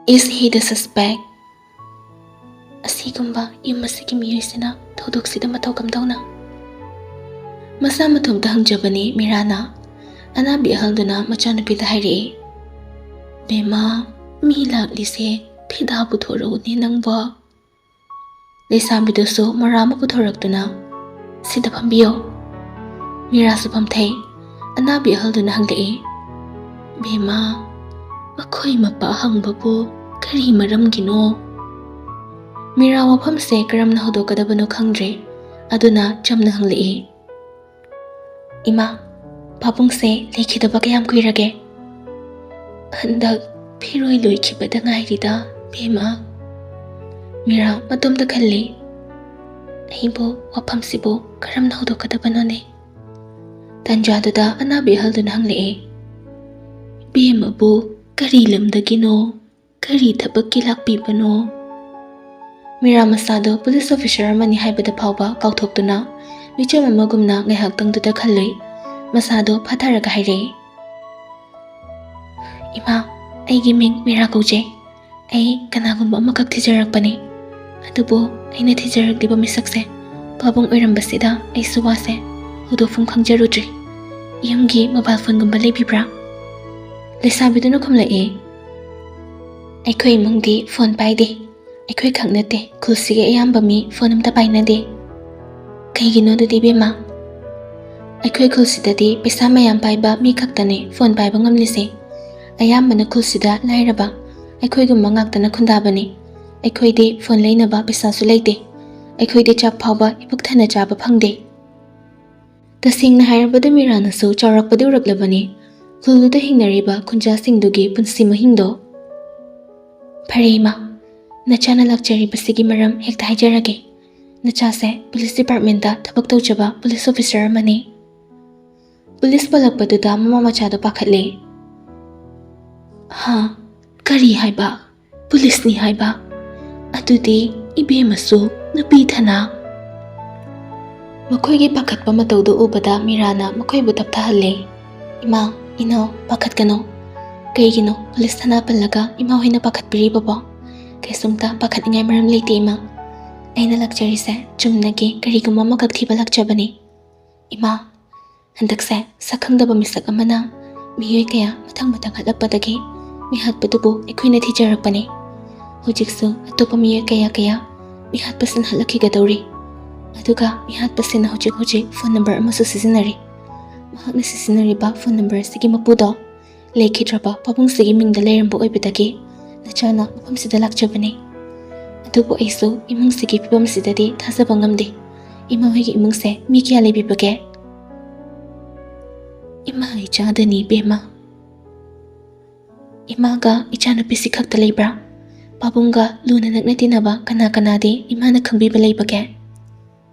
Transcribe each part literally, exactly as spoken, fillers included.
Is he the suspect? ꯑꯁꯤꯒꯨꯝꯕ ꯌꯨꯝ ꯑꯁꯤꯒꯤ ꯃꯤꯑꯣꯏꯁꯤꯅ ꯊꯧꯗꯣꯛꯁꯤꯗ ꯃꯇꯧ ꯀꯝꯗꯧꯅ? ꯃꯁꯥ ꯃꯇꯣꯝꯇ ꯍꯪꯖꯕꯅꯤ ꯃꯤꯔꯥꯅ꯫ ꯑꯅꯥꯕꯤ ꯑꯍꯜꯗꯨꯅ ꯃꯆꯥꯅꯨꯄꯤꯗ ꯍꯥꯏꯔꯛꯏ, "ꯕꯦꯝꯃ, ꯃꯤ ꯂꯥꯛꯂꯤꯁꯦ ꯐꯤꯗꯥ ꯄꯨꯊꯣꯔꯛꯎꯅꯦ ꯅꯪꯕꯣ꯫" ꯂꯩꯁꯥꯕꯤꯗꯨꯁꯨ ꯃꯣꯔꯥ ꯑꯃ ꯄꯨꯊꯣꯔꯛꯇꯨꯅ, "ꯁꯤꯗ ꯐꯝꯕꯤꯌꯣ꯫" ꯃꯤꯔꯥꯁꯨ ꯐꯝꯊꯩ꯫ ꯑꯅꯥꯕꯤ ꯑꯍꯜꯗꯨꯅ ꯍꯪꯂꯛꯏ, "ꯕꯦꯝꯃ, ꯃꯈꯣꯏ ꯃꯄꯥ ꯍꯪꯕꯕꯨ ꯀꯔꯤ ꯃꯔꯝꯒꯤꯅꯣ?" ꯃꯤꯔꯥ ꯋꯥꯐꯝꯁꯦ ꯀꯔꯝꯅ ꯍꯧꯗꯣꯛꯀꯗꯕꯅꯣ ꯈꯪꯗ꯭ꯔꯦ꯫ ꯑꯗꯨꯅ ꯆꯝꯅ ꯍꯪꯂꯛꯏ, "ꯏꯃꯥ, ꯄꯥꯕꯨꯡꯁꯦ ꯂꯩꯈꯤꯗꯕ ꯀꯌꯥꯝ ꯀꯨꯏꯔꯒꯦ?" "ꯍꯟꯗꯛ ꯐꯤꯔꯣꯏ ꯂꯣꯏꯈꯤꯕꯗ ꯉꯥꯏꯔꯤꯗ, ꯕꯦꯝꯃ꯫" ꯃꯤꯔꯥ ꯃꯇꯣꯝꯇ ꯈꯜꯂꯤ, "ꯑꯩꯕꯨ ꯋꯥꯐꯝꯁꯤꯕꯨ ꯀꯔꯝꯅ ꯍꯧꯗꯣꯛꯀꯗꯕꯅꯣꯅꯦ?" ꯇꯥꯟꯖꯥꯗꯨꯗ ꯑꯅꯥꯕꯤ ꯑꯍꯜꯗꯨꯅ ꯍꯪꯂꯛꯑꯦ, "ꯕꯦꯝꯃꯕꯨ ꯀꯔꯤ ꯂꯝꯗꯒꯤꯅꯣ? ꯀꯔꯤ ꯊꯕꯛꯀꯤ ꯂꯥꯛꯄꯤꯕꯅꯣ?" ꯃꯤꯔꯥ ꯃꯁꯥꯗꯣ ꯄꯨꯂꯤꯁ ꯑꯣꯐꯤꯁꯔ ꯑꯃꯅꯤ ꯍꯥꯏꯕꯗ ꯐꯥꯎꯕ ꯀꯥꯎꯊꯣꯛꯇꯨꯅ, ꯃꯤꯆꯝ ꯑꯃꯒꯨꯝꯅ ꯉꯥꯏꯍꯥꯛꯇꯪꯗꯨꯗ ꯈꯜꯂꯨꯏ꯫ ꯃꯁꯥꯗꯣ ꯐꯥꯊꯔꯒ ꯍꯥꯏꯔꯛꯏ, "ꯏꯃꯥ, ꯑꯩꯒꯤ ꯃꯤꯡ ꯃꯤꯔꯥ ꯀꯧꯖꯩ꯫ ꯑꯩ ꯀꯅꯥꯒꯨꯝꯕ ꯑꯃꯈꯛ ꯊꯤꯖꯔꯛꯄꯅꯤ꯫ ꯑꯗꯨꯕꯨ ꯑꯩꯅ ꯊꯤꯖꯔꯛꯂꯤꯕ ꯃꯤꯁꯛꯁꯦ ꯄꯥꯕꯨꯡ ꯑꯣꯏꯔꯝꯕꯁꯤꯗ ꯑꯩꯁꯨ ꯋꯥꯁꯦ ꯍꯧꯗꯣꯛꯐꯝ ꯈꯪꯖꯔꯨꯗ꯭ꯔꯤ꯫ ꯌꯨꯝꯒꯤ ꯃꯣꯕꯥꯏꯜ ꯐꯣꯟꯒꯨꯝꯕ ꯂꯩꯕꯤꯕ꯭ꯔꯥ?" ꯂꯩꯁꯥꯕꯤꯗꯨꯅ ꯈꯨꯝꯂꯛꯏ, "ꯑꯩꯈꯣꯏ ꯏꯃꯨꯡꯗꯤ ꯐꯣꯟ ꯄꯥꯏꯗꯦ꯫ ꯑꯩꯈꯣꯏ ꯈꯛ ꯅꯠꯇꯦ, ꯈꯨꯜꯁꯤꯒꯤ ꯑꯌꯥꯝꯕ ꯃꯤ ꯐꯣꯟ ꯑꯝꯇ ꯄꯥꯏꯅꯗꯦ꯫" "ꯀꯩꯒꯤꯅꯣ ꯑꯗꯨꯗꯤ, ꯏꯕꯦꯝꯃ?" "ꯑꯩꯈꯣꯏ ꯈꯨꯜꯁꯤꯗꯗꯤ ꯄꯩꯁꯥ ꯃꯌꯥꯝ ꯄꯥꯏꯕ ꯃꯤ ꯈꯛꯇꯅꯦ ꯐꯣꯟ ꯄꯥꯏꯕ ꯉꯝꯂꯤꯁꯦ꯫ ꯑꯌꯥꯝꯕꯅ ꯈꯨꯜꯁꯤꯗ ꯂꯥꯏꯔꯕ ꯑꯩꯈꯣꯏꯒꯨꯝꯕ ꯉꯥꯛꯇꯅ ꯈꯨꯟꯗꯥꯕꯅꯤ꯫ ꯑꯩꯈꯣꯏꯗꯤ ꯐꯣꯟ ꯂꯩꯅꯕ ꯄꯩꯁꯥꯁꯨ ꯂꯩꯇꯦ꯫ ꯑꯩꯈꯣꯏꯗꯤ ꯆꯥꯛ ꯐꯥꯎꯕ ꯏꯄꯨꯛ ꯊꯟꯅ ꯆꯥꯕ ꯐꯪꯗꯦ꯫" ꯇꯁꯦꯡꯅ ꯍꯥꯏꯔꯕꯗ ꯃꯤꯔꯥꯅꯁꯨ ꯆꯥꯎꯔꯛꯄꯗꯤ ꯎꯔꯛꯂꯕꯅꯤ, ꯈꯨꯜꯗꯨꯗ ꯍꯤꯡꯅꯔꯤꯕ ꯈꯨꯟꯖꯥꯁꯤꯡꯗꯨꯒꯤ ꯄꯨꯟꯁꯤ ꯃꯍꯤꯡꯗꯣ꯫ "ꯐꯔꯦ ꯏꯃꯥ, ꯅꯆꯥꯅ ꯂꯥꯛꯆꯔꯤꯕꯁꯤꯒꯤ ꯃꯔꯝ ꯍꯦꯛꯇ ꯍꯥꯏꯖꯔꯒꯦ꯫ ꯅꯆꯥꯁꯦ ꯄꯨꯂꯤꯁ ꯗꯤꯄꯥꯔꯠꯃꯦꯟꯇ ꯊꯕꯛ ꯇꯧꯖꯕ ꯄꯨꯂꯤꯁ ꯑꯣꯐꯤꯁꯔ ꯑꯃꯅꯤ꯫" ꯄꯨꯂꯤꯁ ꯄꯜꯂꯛꯄꯗꯨꯗ ꯃꯃꯥ ꯃꯆꯥꯗꯣ ꯄꯥꯈꯠꯂꯦ꯫ "ꯍꯥ? ꯀꯔꯤ ꯍꯥꯏꯕ? ꯄꯨꯂꯤꯁꯅꯤ ꯍꯥꯏꯕ? ꯑꯗꯨꯗꯤ ꯏꯕꯦꯝꯃꯁꯨ ꯅꯨꯄꯤ ꯊꯅꯥ?" ꯃꯈꯣꯏꯒꯤ ꯄꯥꯈꯠꯄ ꯃꯇꯧꯗꯨ ꯎꯕꯗ ꯃꯤꯔꯥꯅ ꯃꯈꯣꯏꯕꯨ ꯇꯞꯊꯍꯜꯂꯦ꯫ "ꯏꯃꯥ, ꯏꯅꯥꯎ, ꯄꯥꯈꯠꯀꯅꯨ꯫ ꯀꯩꯒꯤꯅꯣ ꯄꯨꯂꯤꯁ ꯊꯥꯅꯥ ꯄꯜꯂꯒ ꯏꯃꯥ ꯍꯣꯏꯅ ꯄꯥꯈꯠꯄꯤꯔꯤꯕꯕꯣ? ꯀꯩꯁꯨꯝꯇ ꯄꯥꯈꯠꯅꯤꯡꯉꯥꯏ ꯃꯔꯝ ꯂꯩꯇꯦ, ꯏꯃꯥ꯫ ꯑꯩꯅ ꯂꯥꯛꯆꯔꯤꯁꯦ ꯆꯨꯝꯅꯒꯤ ꯀꯔꯤꯒꯨꯝꯕ ꯑꯃꯈꯛ ꯊꯤꯕ ꯂꯥꯛꯆꯕꯅꯤ꯫ ꯏꯃꯥ, ꯍꯟꯗꯛꯁꯦ ꯁꯛꯈꯪꯗꯕ ꯃꯤꯁꯛ ꯑꯃꯅ ꯃꯤꯑꯣꯏ ꯀꯌꯥ ꯃꯊꯪ ꯃꯊꯪ ꯍꯠꯂꯛꯄꯗꯒꯤ ꯃꯤꯍꯥꯠꯄꯗꯨꯕꯨ ꯑꯩꯈꯣꯏꯅ ꯊꯤꯖꯔꯛꯄꯅꯤ꯫ ꯍꯧꯖꯤꯛꯁꯨ ꯑꯇꯣꯞꯄ ꯃꯤꯑꯣꯏ ꯀꯌꯥ ꯀꯌꯥ ꯃꯤꯍꯥꯠꯄꯁꯤꯅ ꯍꯠꯂꯛꯈꯤꯒꯗꯧꯔꯤ꯫ ꯑꯗꯨꯒ ꯃꯤꯍꯥꯠꯄꯁꯤꯅ ꯍꯧꯖꯤꯛ ꯍꯧꯖꯤꯛ ꯐꯣꯟ ꯅꯝꯕꯔ ꯑꯃꯁꯨ ꯁꯤꯖꯤꯟꯅꯔꯤ꯫ ꯃꯍꯥꯛꯅ ꯁꯤꯖꯤꯟꯅꯔꯤꯕ ꯐꯣꯟ ꯅꯝꯕꯔ ꯑꯁꯤꯒꯤ ꯃꯄꯨꯗꯣ ꯂꯩꯈꯤꯗ꯭ꯔꯕ ꯄꯥꯕꯨꯡꯁꯤꯒꯤ ꯃꯤꯡꯗ ꯂꯩꯔꯝꯕ ꯑꯣꯏꯕꯗꯒꯤ ꯅꯆꯥꯅ ꯃꯐꯝꯁꯤꯗ ꯂꯥꯛꯆꯕꯅꯤ꯫ ꯑꯗꯨꯕꯨ ꯑꯩꯁꯨ ꯏꯃꯨꯡꯁꯤꯒꯤ ꯐꯤꯕꯝꯁꯤꯗꯗꯤ ꯊꯥꯖꯕ ꯉꯝꯗꯦ꯫ ꯏꯃꯥ ꯍꯣꯏꯒꯤ ꯏꯃꯨꯡꯁꯦ ꯃꯤ ꯀꯌꯥ ꯂꯩꯕꯤꯕꯒꯦ? ꯏꯃꯥ ꯏꯆꯥꯗꯅꯤ, ꯏꯕꯦꯝꯃ꯫ ꯏꯃꯥꯒ ꯏꯆꯥꯅꯨꯄꯤꯁꯤ ꯈꯛꯇ ꯂꯩꯕ꯭ꯔꯥ? ꯄꯥꯕꯨꯡꯒ ꯂꯨꯅ ꯅꯛꯅ ꯇꯤꯟꯅꯕ ꯀꯅꯥ ꯀꯅꯥꯗꯤ ꯏꯃꯥꯅ ꯈꯪꯕꯤꯕ ꯂꯩꯕꯒꯦ?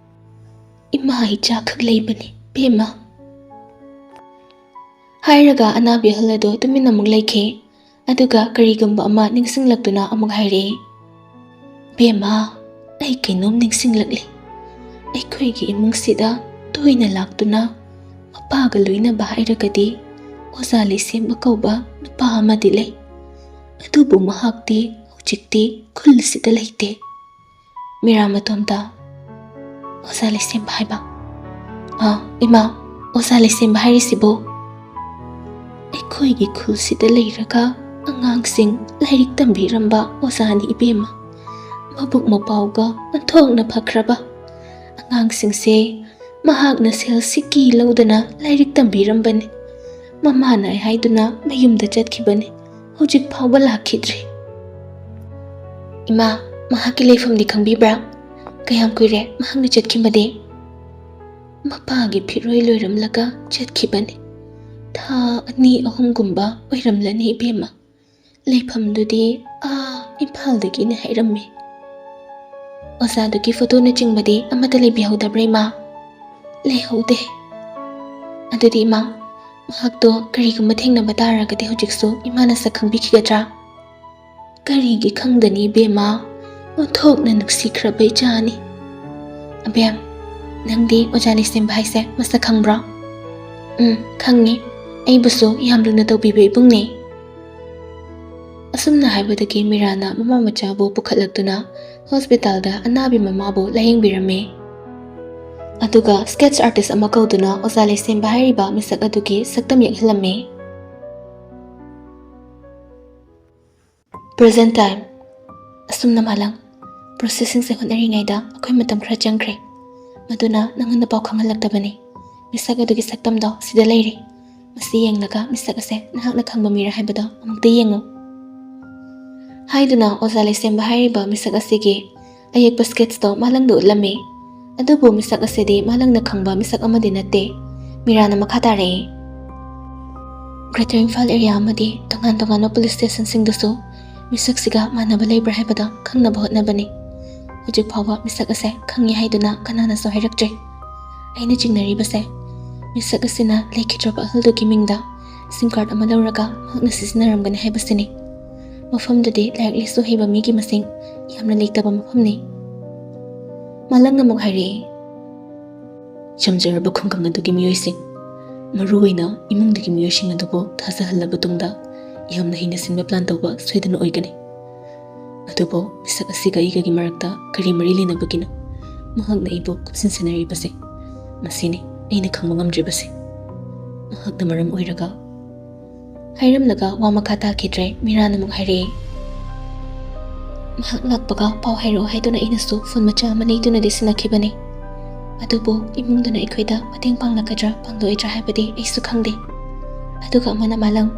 ꯏꯃꯥ ꯏꯆꯥ ꯈꯛ ꯂꯩꯕꯅꯤ, ꯏꯕꯦꯝꯃ꯫ ꯍꯥꯏꯔꯒ ꯑꯅꯥꯕꯤ ꯑꯍꯜ ꯑꯗꯨ ꯇꯨꯃꯤꯟꯅ ꯑꯃꯨꯛ ꯂꯩꯈꯤ꯫ ꯑꯗꯨꯒ ꯀꯔꯤꯒꯨꯝꯕ ꯑꯃ ꯅꯤꯡꯁꯤꯡꯂꯛꯇꯨꯅ ꯑꯃꯨꯛ ꯍꯥꯏꯔꯛꯏ, "ꯕꯦꯝꯃ, ꯑꯩ ꯀꯩꯅꯣꯝ ꯅꯤꯡꯁꯤꯡꯂꯛꯂꯤ꯫ ꯑꯩꯈꯣꯏꯒꯤ ꯏꯃꯨꯡꯁꯤꯗ ꯇꯣꯏꯅ ꯂꯥꯛꯇꯨꯅ ꯃꯄꯥꯒ ꯂꯣꯏꯅꯕ ꯍꯥꯏꯔꯒꯗꯤ ꯑꯣꯖꯥ ꯂꯩꯁꯦꯝꯕ ꯀꯧꯕ ꯅꯨꯄꯥ ꯑꯃꯗꯤ ꯂꯩ꯫ ꯑꯗꯨꯕꯨ ꯃꯍꯥꯛꯇꯤ ꯍꯧꯖꯤꯛꯇꯤ ꯈꯨꯜꯁꯤꯗ ꯂꯩꯇꯦ꯫" ꯃꯤꯔꯥ ꯃꯇꯣꯝꯇ, "ꯑꯣꯖꯥ ꯂꯩꯁꯦꯝꯕ ꯍꯥꯏꯕ?" "ꯑꯥ, ꯏꯃꯥ, ꯑꯣꯖꯥ ꯂꯩꯁꯦꯝꯕ ꯍꯥꯏꯔꯤꯁꯤꯕꯨ?" "ꯑꯩꯈꯣꯏꯒꯤ ꯈꯨꯜꯁꯤꯗ ꯂꯩꯔꯒ ꯑꯉꯥꯡꯁꯤꯡ ꯂꯥꯏꯔꯤꯛ ꯇꯝꯕꯤꯔꯝꯕ ꯑꯣꯖꯥꯅꯤ, ꯏꯕꯦꯝꯃ꯫ ꯃꯕꯨꯛ ꯃꯄꯥꯎꯒ ꯑꯣꯟꯊꯣꯛꯅ ꯐꯈ꯭ꯔꯕ꯫ ꯑꯉꯥꯡꯁꯤꯡꯁꯦ ꯃꯍꯥꯛꯅ ꯁꯦꯜ ꯁꯤꯀꯤ ꯂꯧꯗꯅ ꯂꯥꯏꯔꯤꯛ ꯇꯝꯕꯤꯔꯝꯕꯅꯤ꯫ ꯃꯃꯥ ꯅꯥꯏ ꯍꯥꯏꯗꯨꯅ ꯃꯌꯨꯝꯗ ꯆꯠꯈꯤꯕꯅꯤ꯫ ꯍꯧꯖꯤꯛ ꯐꯥꯎꯕ ꯂꯥꯛꯈꯤꯗ꯭ꯔꯤ꯫" "ꯏꯃꯥ, ꯃꯍꯥꯛꯀꯤ ꯂꯩꯐꯝꯗꯤ ꯈꯪꯕꯤꯕ꯭ꯔꯥ? ꯀꯌꯥꯝ ꯀꯨꯏꯔꯦ ꯃꯍꯥꯛꯅ ꯆꯠꯈꯤꯕꯗꯤ?" "ꯃꯄꯥꯒꯤ ꯐꯤꯔꯣꯏ ꯂꯣꯏꯔꯝꯂꯒ ꯆꯠꯈꯤꯕꯅꯤ꯫ ꯊꯥ ꯑꯅꯤ ꯑꯍꯨꯝꯒꯨꯝꯕ ꯑꯣꯏꯔꯝꯂꯅꯤ, ꯏꯕꯦꯝꯃ꯫ ꯂꯩꯐꯝꯗꯨꯗꯤ ꯑꯥ ꯏꯝꯐꯥꯜꯗꯒꯤꯅꯤ ꯍꯥꯏꯔꯝꯃꯤ꯫" "ꯑꯣꯖꯥꯗꯨꯒꯤ ꯐꯣꯇꯣꯅꯆꯤꯡꯕꯗꯤ ꯑꯃꯠꯇ ꯂꯩꯕꯤꯍꯧꯗꯕ꯭ꯔꯥ, ꯏꯃꯥ?" "ꯂꯩꯍꯧꯗꯦ꯫" "ꯑꯗꯨꯗꯤ ꯏꯃꯥ, ꯃꯍꯥꯛꯇꯣ ꯀꯔꯤꯒꯨꯝꯕ ꯊꯦꯡꯅꯕ ꯇꯥꯔꯒꯗꯤ ꯍꯧꯖꯤꯛꯁꯨ ꯏꯃꯥꯅ ꯁꯛ ꯈꯪꯕꯤꯈꯤꯒꯗ꯭ꯔꯥ?" "ꯀꯔꯤꯒꯤ ꯈꯪꯗꯅꯤ, ꯏꯕꯦꯝꯃ? ꯑꯣꯟꯊꯣꯛꯅ ꯅꯨꯡꯁꯤꯈ꯭ꯔꯕ ꯏꯆꯥꯅꯤ꯫" "ꯑꯕꯦꯝ, ꯅꯪꯗꯤ ꯑꯣꯖꯥ ꯂꯩꯁꯦꯝꯕ ꯍꯥꯏꯁꯦ ꯃꯁꯛ ꯈꯪꯕ꯭ꯔꯣ?" "ꯎꯝ, ꯈꯪꯉꯤ꯫ ꯑꯩꯕꯨꯁꯨ ꯌꯥꯝ ꯂꯨꯅ ꯇꯧꯕꯤꯕ ꯏꯕꯨꯡꯅꯦ꯫" ꯑꯁꯨꯝꯅ ꯍꯥꯏꯕꯗꯒꯤ ꯃꯤꯔꯥꯅ ꯃꯃꯥ ꯃꯆꯥꯕꯨ ꯄꯨꯈꯠꯂꯛꯇꯨꯅ ꯍꯣꯁꯄꯤꯇꯥꯜꯗ ꯑꯅꯥꯕꯤ ꯃꯃꯥꯕꯨ ꯂꯥꯌꯦꯡꯕꯤꯔꯝꯃꯤ꯫ ꯑꯗꯨꯒ sketch artist ꯑꯃ ꯀꯧꯗꯨꯅ ꯑꯣꯖꯥ ꯂꯩꯁꯦꯝꯕ ꯍꯥꯏꯔꯤꯕ ꯃꯤꯁꯛ ꯑꯗꯨꯒꯤ ꯁꯛꯇꯝ ꯌꯦꯛꯍꯜꯂꯝꯃꯤ꯫ Present time꯫ ꯑꯁꯨꯝꯅ ꯃꯥꯂꯪ, processꯁꯤꯡꯁꯦ ꯍꯣꯠꯅꯔꯤꯉꯩꯗ ꯑꯩꯈꯣꯏ ꯃꯇꯝ ꯈꯔ ꯆꯪꯈ꯭ꯔꯦ꯫ ꯃꯗꯨꯅ ꯅꯪꯉꯣꯟꯗ ꯄꯥꯎ ꯈꯪꯍꯜꯂꯛꯇꯕꯅꯤ꯫ ꯃꯤꯁꯛ ꯑꯗꯨꯒꯤ ꯁꯛꯇꯝꯗꯣ ꯁꯤꯗ ꯂꯩꯔꯦ꯫ ꯃꯁꯤ ꯌꯦꯡꯂꯒ ꯃꯤꯁꯛ ꯑꯁꯦ ꯅꯍꯥꯛꯅ ꯈꯪꯕ ꯃꯤꯔꯥ ꯍꯥꯏꯕꯗꯣ ꯑꯃꯨꯛꯇ ꯌꯦꯡꯉꯨ꯫ ꯍꯥꯏꯗꯨꯅ ꯑꯣꯖꯥ ꯂꯩꯁꯦꯝꯕ ꯍꯥꯏꯔꯤꯕ ꯃꯤꯁꯛ ꯑꯁꯤꯒꯤ ꯑꯌꯦꯛꯄ sketchꯇꯣ ꯃꯥꯂꯪꯗ ꯎꯠꯂꯝꯃꯤ꯫ ꯑꯗꯨꯕꯨ ꯃꯤꯁꯛ ꯑꯁꯤꯗꯤ ꯃꯥꯂꯪꯅ ꯈꯪꯕ ꯃꯤꯁꯛ ꯑꯃꯗꯤ ꯅꯠꯇꯦ꯫ ꯃꯤꯔꯥꯅ ꯃꯈꯥ ꯇꯥꯔꯛꯏ꯫ Greater ꯏꯝꯐꯥꯜ area ꯑꯃꯗꯤ ꯇꯣꯉꯥꯟ ꯇꯣꯉꯥꯟꯕ police stationꯁꯤꯡꯗꯁꯨ ꯃꯤꯁꯛꯁꯤꯒ ꯃꯥꯟꯅꯕ ꯂꯩꯕ꯭ꯔꯥ ꯍꯥꯏꯕꯗꯣ ꯈꯪꯅꯕ ꯍꯣꯠꯅꯕꯅꯤ꯫ ꯍꯧꯖꯤꯛ ꯐꯥꯎꯕ ꯃꯤꯁꯛ ꯑꯁꯦ ꯈꯪꯉꯤ ꯍꯥꯏꯗꯨꯅ ꯀꯅꯥꯅꯁꯨ ꯍꯥꯏꯔꯛꯇ꯭ꯔꯤ꯫ ꯑꯩꯅ ꯆꯤꯡꯅꯔꯤꯕꯁꯦ ꯃꯤꯁꯛ ꯑꯁꯤꯅ ꯂꯩꯈꯤꯗ꯭ꯔꯕ ꯑꯍꯜꯗꯨꯒꯤ ꯃꯤꯡꯗ SIM card ꯑꯃ ꯂꯧꯔꯒ ꯃꯍꯥꯛꯅ ꯁꯤꯖꯤꯟꯅꯔꯝꯒꯅꯤ ꯍꯥꯏꯕꯁꯤꯅꯤ꯫ ꯃꯐꯝꯗꯨꯗꯤ ꯂꯥꯏꯔꯤꯛ ꯂꯥꯏꯁꯨ ꯍꯩꯕ ꯃꯤꯒꯤ ꯃꯁꯤꯡ ꯌꯥꯝꯅ ꯂꯩꯇꯕ ꯃꯐꯝꯅꯤ꯫ ꯃꯥꯂꯪꯅ ꯑꯃꯨꯛ ꯍꯥꯏꯔꯛꯏ꯫ ꯆꯝꯖꯔꯕ ꯈꯨꯡꯒꯪ ꯑꯗꯨꯒꯤ ꯃꯤꯑꯣꯏꯁꯤꯡ, ꯃꯔꯨꯑꯣꯏꯅ ꯏꯃꯨꯡꯗꯨꯒꯤ ꯃꯤꯑꯣꯏꯁꯤꯡ ꯑꯗꯨꯕꯨ ꯊꯥꯖꯍꯜꯂꯕ ꯇꯨꯡꯗ ꯌꯥꯝꯅ ꯍꯩꯅ ꯁꯤꯟꯕ plan ꯇꯧꯕ ꯁꯣꯏꯗꯅ ꯑꯣꯏꯒꯅꯤ꯫ ꯑꯗꯨꯕꯨ ꯃꯤꯁꯛ ꯑꯁꯤꯒ ꯑꯩꯒꯒꯤ ꯃꯔꯛꯇ ꯀꯔꯤ ꯃꯔꯤ ꯂꯩꯅꯕꯒꯤꯅꯣ ꯃꯍꯥꯛꯅ ꯑꯩꯕꯨ ꯀꯨꯞꯁꯤꯟ ꯁꯦꯟꯅꯔꯤꯕꯁꯦ? ꯃꯁꯤꯅꯤ ꯑꯩꯅ ꯈꯪꯕ ꯉꯝꯗ꯭ꯔꯤꯕꯁꯦ꯫ ꯃꯍꯥꯛꯅ ꯃꯔꯝ ꯑꯣꯏꯔꯒ ꯍꯥꯏꯔꯝꯂꯒ ꯋꯥ ꯃꯈꯥ ꯇꯥꯈꯤꯗ꯭ꯔꯦ꯫ ꯃꯤꯔꯥꯅ ꯑꯃꯨꯛ ꯍꯥꯏꯔꯛꯏ꯫ ꯃꯍꯥꯛ ꯂꯥꯛꯄꯒ ꯄꯥꯎ ꯍꯥꯏꯔꯛꯑꯣ ꯍꯥꯏꯗꯨꯅ ꯑꯩꯅꯁꯨ phone ꯃꯆꯥ ꯑꯃ ꯂꯩꯗꯨꯅꯗꯤ ꯁꯤꯟꯅꯈꯤꯕꯅꯤ꯫ ꯑꯗꯨꯕꯨ ꯏꯃꯨꯡꯗꯨꯅ ꯑꯩꯈꯣꯏꯗ ꯃꯇꯦꯡ ꯄꯥꯡꯂꯛꯀꯗ꯭ꯔꯥ ꯄꯥꯡꯂꯛꯑꯣꯏꯗ꯭ꯔꯥ ꯍꯥꯏꯕꯗꯤ ꯑꯩꯁꯨ ꯈꯪꯗꯦ꯫ ꯑꯗꯨꯒ ꯑꯃꯅ ꯃꯥꯂꯪ,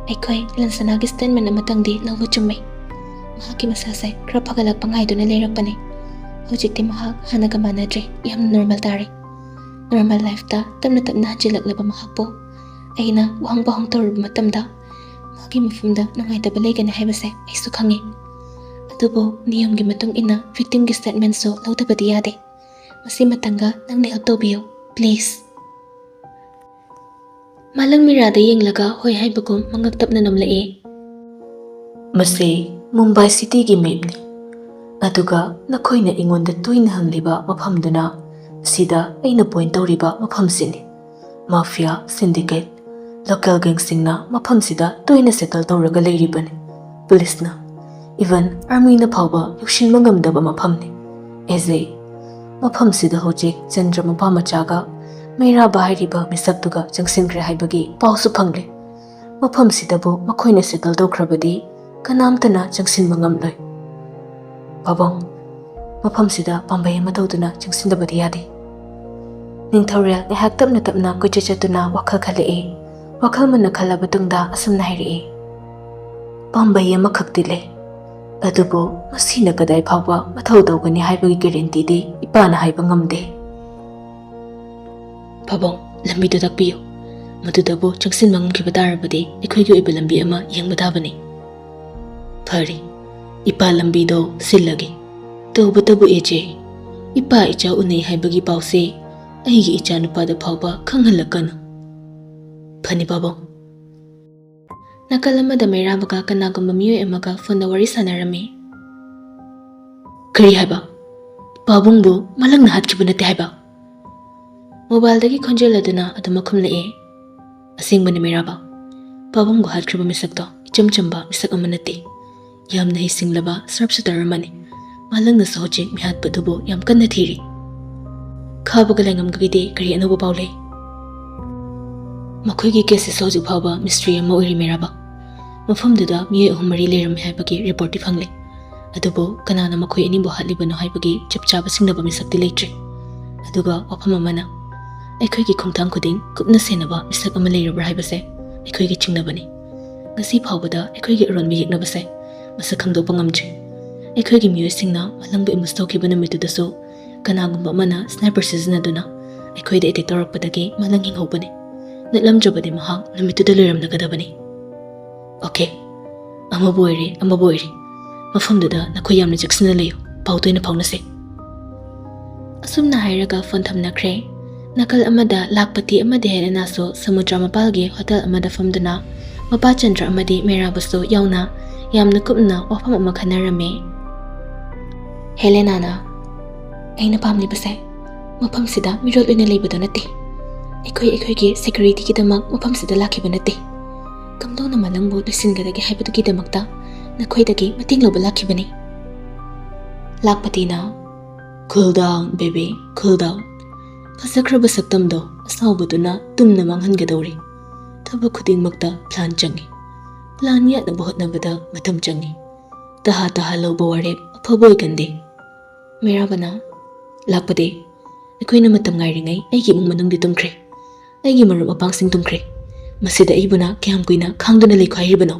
ꯑꯩꯈꯣꯏ ꯂꯟꯁꯅꯥꯒꯤ statement ꯑꯃꯇꯪꯗꯤ ꯂꯧꯕ ꯆꯨꯝꯃꯤ꯫ ꯃꯍꯥꯛꯀꯤ ꯃꯁꯥꯁꯦ ꯈꯔ ꯐꯒꯠꯂꯛꯄ ꯉꯥꯏꯗꯨꯅ ꯂꯩꯔꯛꯄꯅꯤ꯫ ꯍꯧꯖꯤꯛꯇꯤ ꯃꯍꯥꯛ ꯍꯥꯟꯅꯒ ꯃꯥꯟꯅꯗ꯭ꯔꯦ, ꯌꯥꯝꯅ normal ꯇꯥꯔꯦ꯫ Normal lifeꯇ ꯇꯞꯅ ꯇꯞꯅ ꯍꯟꯖꯤꯜꯂꯛꯂꯕ ꯃꯍꯥꯛꯄꯨ ꯑꯩꯅ ꯋꯥꯍꯪ ꯄꯥꯎꯍꯪ ꯇꯧꯔꯨꯕ ꯃꯇꯝꯗ ꯃꯍꯥꯛꯀꯤ ꯃꯐꯝꯗ ꯅꯨꯡꯉꯥꯏꯇꯕ ꯂꯩꯒꯅꯤ ꯍꯥꯏꯕꯁꯦ ꯑꯩꯁꯨ ꯈꯪꯉꯤ꯫ ꯑꯗꯨꯕꯨ ꯅꯤꯌꯣꯝꯒꯤ ꯃꯇꯨꯡ ꯏꯟꯅ victimꯒꯤ statementꯁꯨ ꯂꯧꯗꯕꯗꯤ ꯌꯥꯗꯦ꯫ ꯃꯁꯤ ꯃꯇꯥꯡꯗ ꯅꯪꯅ help ꯇꯧꯕꯤꯌꯨ, please꯫ ꯃꯥꯂꯪ ꯃꯤꯔꯥꯗ ꯌꯦꯡꯂꯒ ꯍꯣꯏ ꯍꯥꯏꯕꯒꯨꯝ ꯃꯉꯛ ꯇꯞꯅ ꯅꯣꯝꯂꯛꯏ꯫ ꯃꯁꯤ ꯃꯨꯝꯕꯥꯏ cityꯒꯤ mapꯅꯤ, ꯑꯗꯨꯒ ꯅꯈꯣꯏꯅ ꯑꯩꯉꯣꯟꯗ ꯇꯣꯏꯅ ꯍꯪꯂꯤꯕ ꯃꯐꯝꯗꯨꯅ ꯁꯤꯗ ꯑꯩꯅ point ꯇꯧꯔꯤꯕ ꯃꯐꯝꯁꯤꯅꯤ꯫ Mafia syndicate, local gangꯁꯤꯡꯅ ꯃꯐꯝꯁꯤꯗ ꯇꯣꯏꯅ settle ꯇꯧꯔꯒ ꯂꯩꯔꯤꯕꯅꯤ꯫ ꯄꯨꯂꯤꯁꯅ, even armyꯅ ꯐꯥꯎꯕ ꯌꯧꯁꯤꯟꯕ ꯉꯝꯗꯕ ꯃꯐꯝꯅꯤ꯫ ꯑꯦꯖꯦ, ꯃꯐꯝꯁꯤꯗ ꯍꯧꯖꯤꯛ ꯆꯟꯗ꯭ꯔ ꯃꯄꯥ ꯃꯆꯥꯒ ꯃꯩꯔꯥꯕ ꯍꯥꯏꯔꯤꯕ ꯃꯤꯁꯛꯇꯨꯒ ꯆꯪꯁꯤꯟꯈ꯭ꯔꯦ ꯍꯥꯏꯕꯒꯤ ꯄꯥꯎꯁꯨ ꯐꯪꯂꯦ꯫ ꯃꯐꯝꯁꯤꯗꯕꯨ ꯃꯈꯣꯏꯅ settle ꯇꯧꯈ꯭ꯔꯕꯗꯤ ꯀꯅꯥꯝꯇꯅ ꯆꯪꯁꯤꯟꯕ ꯉꯝꯂꯣꯏ꯫ ꯄꯥꯕꯨꯡ, ꯃꯐꯝꯁꯤꯗ ꯄꯥꯝꯕꯩ ꯑꯃ ꯇꯧꯗꯨꯅ ꯆꯪꯁꯤꯟꯗꯕꯗꯤ ꯌꯥꯗꯦ꯫ ꯅꯤꯡꯊꯧꯔꯦꯜ ꯉꯥꯏꯍꯥꯛ ꯇꯞꯅ ꯇꯞꯅ ꯀꯣꯏꯆꯠ ꯆꯠꯇꯨꯅ ꯋꯥꯈꯜ ꯈꯜꯂꯛꯑꯦ꯫ ꯋꯥꯈꯜ ꯃꯨꯟꯅ ꯈꯜꯂꯕ ꯇꯨꯡꯗ ꯑꯁꯨꯝꯅ ꯍꯥꯏꯔꯛꯑꯦ, "ꯄꯥꯝꯕꯩ ꯑꯃꯈꯛꯇꯤ ꯂꯩ, ꯑꯗꯨꯕꯨ ꯃꯁꯤꯅ ꯀꯗꯥꯏ ꯐꯥꯎꯕ ꯃꯊꯧ ꯇꯧꯒꯅꯤ ꯍꯥꯏꯕꯒꯤ guaranteeꯗꯤ ꯏꯄꯥꯅ ꯍꯥꯏꯕ ꯉꯝꯗꯦ꯫ ꯄꯥꯕꯨꯡ, ꯂꯝꯕꯤꯗꯨ ꯇꯥꯛꯄꯤꯌꯨ꯫ ꯃꯗꯨꯗꯕꯨ ꯆꯪꯁꯤꯟꯕ ꯉꯝꯈꯤꯕ ꯇꯥꯔꯕꯗꯤ ꯑꯩꯈꯣꯏꯒꯤ ꯑꯣꯏꯕ ꯂꯝꯕꯤ ꯑꯃ ꯌꯦꯡꯕ ꯇꯥꯕꯅꯤ"꯫ "ꯐꯔꯦ, ꯏꯄꯥ ꯂꯝꯕꯤꯗꯣ ꯁꯤꯜꯂꯒꯦ꯫ ꯇꯧꯕꯇꯕꯨ ꯑꯦꯖꯦ, ꯏꯄꯥ ꯏꯆꯥ ꯎꯅꯩ ꯍꯥꯏꯕꯒꯤ ꯄꯥꯎꯁꯦ ꯑꯩꯒꯤ ꯏꯆꯥꯅꯨꯄꯥꯗ ꯐꯥꯎꯕ ꯈꯪꯍꯜꯂꯛꯀꯅꯨ"꯫ "ꯐꯅꯤ ꯄꯥꯕꯨꯡ"꯫ ꯅꯥꯀꯜ ꯑꯃꯗ ꯃꯩꯔꯥꯕꯒ ꯀꯅꯥꯒꯨꯝꯕ ꯃꯤꯑꯣꯏ ꯑꯃꯒ phoneꯗ ꯋꯥꯔꯤ ꯁꯥꯟꯅꯔꯝꯃꯤ꯫ "ꯀꯔꯤ ꯍꯥꯏꯕ? ꯄꯥꯕꯨꯡꯕꯨ ꯃꯂꯪꯅ ꯍꯥꯠꯈꯤꯕ ꯅꯠꯇꯦ ꯍꯥꯏꯕ?" mobileꯗꯒꯤ ꯈꯣꯟꯖꯦꯜ ꯑꯗꯨꯅ ꯑꯗꯨꯃꯛ ꯈꯨꯝꯂꯛꯑꯦ꯫ "ꯑꯁꯦꯡꯕꯅꯤ ꯃꯩꯔꯥꯕ, ꯄꯥꯕꯨꯡꯕꯨ ꯍꯥꯠꯈ꯭ꯔꯤꯕ ꯃꯤꯁꯛꯇꯣ ꯏꯆꯝ ꯆꯝꯕ ꯃꯤꯁꯛ ꯑꯃ ꯅꯠꯇꯦ꯫ ꯌꯥꯝꯅ ꯍꯩꯁꯤꯡꯂꯕ sharp shooter ꯑꯃꯅꯤ꯫ ꯃꯂꯪꯅꯁꯨ ꯍꯧꯖꯤꯛ ꯃꯤꯍꯥꯠꯄ ꯑꯗꯨꯕꯨ ꯌꯥꯝ ꯀꯟꯅ ꯊꯤꯔꯤ꯫ ꯈꯥꯕꯒ ꯂꯥꯏꯉꯝꯒꯒꯤꯗꯤ ꯀꯔꯤ ꯑꯅꯧꯕ ꯄꯥꯎ ꯂꯩ?" "ꯃꯈꯣꯏꯒꯤ caseꯁꯤꯁꯨ ꯍꯧꯖꯤꯛ ꯐꯥꯎꯕ mystery ꯑꯃ ꯑꯣꯏꯔꯤ ꯃꯩꯔꯥꯕ꯫ ꯃꯐꯝꯗꯨꯗ ꯃꯤꯑꯣꯏ ꯑꯍꯨꯝ ꯃꯔꯤ ꯂꯩꯔꯝꯃꯤ ꯍꯥꯏꯕꯒꯤ reportꯇꯤ ꯐꯪꯂꯦ꯫ ꯑꯗꯨꯕꯨ ꯀꯅꯥꯅ ꯃꯈꯣꯏ ꯑꯅꯤꯕꯨ ꯍꯥꯠꯂꯤꯕꯅꯣ ꯍꯥꯏꯕꯒꯤ ꯆꯞ ꯆꯥꯕ ꯁꯤꯡꯅꯕ ꯃꯤꯁꯛꯇꯤ ꯂꯩꯇ꯭ꯔꯤ꯫ ꯑꯗꯨꯒ ꯋꯥꯐꯝ ꯑꯃꯅ, ꯑꯩꯈꯣꯏꯒꯤ ꯈꯣꯡꯊꯥꯡ ꯈꯨꯗꯤꯡ ꯀꯨꯞꯅ ꯁꯦꯟꯅꯕ ꯃꯤꯁꯛ ꯑꯃ ꯂꯩꯔꯕ꯭ꯔꯥ ꯍꯥꯏꯕꯁꯦ ꯑꯩꯈꯣꯏꯒꯤ ꯆꯤꯡꯅꯕꯅꯤ꯫ ꯉꯁꯤ ꯐꯥꯎꯕꯗ ꯑꯩꯈꯣꯏꯒꯤ ꯑꯔꯣꯟꯕ ꯌꯦꯛꯅꯕꯁꯦ ꯃꯁꯛ ꯈꯪꯗꯣꯛꯄ ꯉꯝꯗ꯭ꯔꯤ꯫ ꯑꯩꯈꯣꯏꯒꯤ ꯃꯤꯑꯣꯏꯁꯤꯡꯅ ꯃꯂꯪꯕꯨ ambush ꯇꯧꯈꯤꯕ ꯅꯨꯃꯤꯠꯇꯨꯗꯁꯨ ꯀꯅꯥꯒꯨꯝꯕ ꯑꯃꯅ sniper ꯁꯤꯖꯤꯟꯅꯗꯨꯅ ꯑꯩꯈꯣꯏꯗ attack ꯇꯧꯔꯛꯄꯗꯒꯤ ꯃꯂꯪ ꯍꯤꯡꯍꯧꯕꯅꯤ꯫ ꯅꯠꯂꯝꯗ꯭ꯔꯕꯗꯤ ꯃꯍꯥꯛ ꯅꯨꯃꯤꯠꯇꯨꯗ ꯂꯣꯏꯔꯝꯂꯒꯗꯕꯅꯤ꯫ Okay, ꯑꯃꯕꯨ ꯑꯣꯏꯔꯦ, ꯑꯃꯕꯨ ꯑꯣꯏꯔꯦ, ꯃꯐꯝꯗꯨꯗ ꯅꯈꯣꯏ ꯌꯥꯝꯅ ꯆꯦꯛꯁꯤꯟꯅ ꯂꯩꯌꯨ꯫ ꯄꯥꯎ ꯇꯣꯏꯅ ꯐꯥꯎꯅꯁꯦ"꯫ ꯑꯁꯨꯝꯅ ꯍꯥꯏꯔꯒ phone ꯊꯝꯅꯈ꯭ꯔꯦ꯫ ꯅꯥꯀꯜ ꯑꯃꯗ ꯂꯥꯛꯄꯇꯤ ꯑꯃꯗꯤ ꯍꯦꯂꯦꯅꯥꯁꯨ ꯁꯃꯨꯗ꯭ꯔ ꯃꯄꯥꯜꯒꯤ hotel ꯑꯃꯗ ꯐꯝꯗꯨꯅ ꯃꯄꯥ ꯆꯟꯗ꯭ꯔ ꯑꯃꯗꯤ ꯃꯩꯔꯥꯕꯁꯨ ꯌꯥꯎꯅ ꯌꯥꯝꯅ ꯀꯨꯞꯅ ꯋꯥꯐꯝ ꯑꯃ ꯈꯟꯅꯔꯝꯃꯤ꯫ ꯍꯦꯂꯦꯅꯥꯅ, "ꯑꯩꯅ ꯄꯥꯝꯂꯤꯕꯁꯦ ꯃꯐꯝꯁꯤꯗ ꯃꯤꯔꯣꯜ ꯑꯣꯏꯅ ꯂꯩꯕꯗꯣ ꯅꯠꯇꯦ꯫ ꯑꯩꯈꯣꯏ ꯑꯩꯈꯣꯏꯒꯤ securityꯒꯤꯗꯃꯛ ꯃꯐꯝꯁꯤꯗ ꯂꯥꯛꯈꯤꯕ ꯅꯠꯇꯦ꯫ ꯀꯝꯗꯧꯅ ꯃꯂꯪꯕꯨ ꯂꯣꯏꯁꯤꯟꯒꯗꯒꯦ ꯍꯥꯏꯕꯗꯨꯒꯤꯗꯃꯛꯇ ꯅꯈꯣꯏꯗꯒꯤ ꯃꯇꯦꯡ ꯂꯧꯕ ꯂꯥꯛꯈꯤꯕꯅꯤ꯫ ꯂꯥꯛꯄꯇꯤꯅ, "Cool down, baby, cool down꯫ ꯐꯖꯈ꯭ꯔꯕ ꯁꯛꯇꯝꯗꯣ ꯑꯁꯥꯎꯕꯗꯨꯅ ꯇꯨꯝꯅ ꯃꯥꯡꯍꯟꯒꯗꯧꯔꯤ꯫ ꯊꯕꯛ ꯈꯨꯗꯤꯡꯃꯛꯇ plan ꯆꯪꯏ꯫ Plan ꯌꯥꯠꯅꯕ ꯍꯣꯠꯅꯕꯗ ꯃꯇꯝ ꯆꯪꯏ꯫ ꯇꯍꯥ ꯇꯍꯥ ꯂꯧꯕ ꯋꯥꯔꯦꯞ ꯑꯐꯕ ꯑꯣꯏꯒꯟꯗꯦ꯫ ꯃꯩꯔꯥꯕꯅ, ꯂꯥꯛꯄꯗꯤ, ꯑꯩꯈꯣꯏꯅ ꯃꯇꯝ ꯉꯥꯏꯔꯤꯉꯩ ꯑꯩꯒꯤ ꯏꯃꯨꯡ ꯃꯅꯨꯡꯗꯤ ꯇꯨꯝꯈ꯭ꯔꯦ꯫ ꯑꯩꯒꯤ ꯃꯔꯨꯞ ꯃꯄꯥꯡꯁꯤꯡ ꯇꯨꯝꯈ꯭ꯔꯦ꯫ ꯃꯁꯤꯗ ꯑꯩꯕꯨꯅ ꯀꯌꯥꯝ ꯀꯨꯏꯅ ꯈꯥꯡꯗꯨꯅ ꯂꯩꯈꯣ ꯍꯥꯏꯔꯤꯕꯅꯣ?"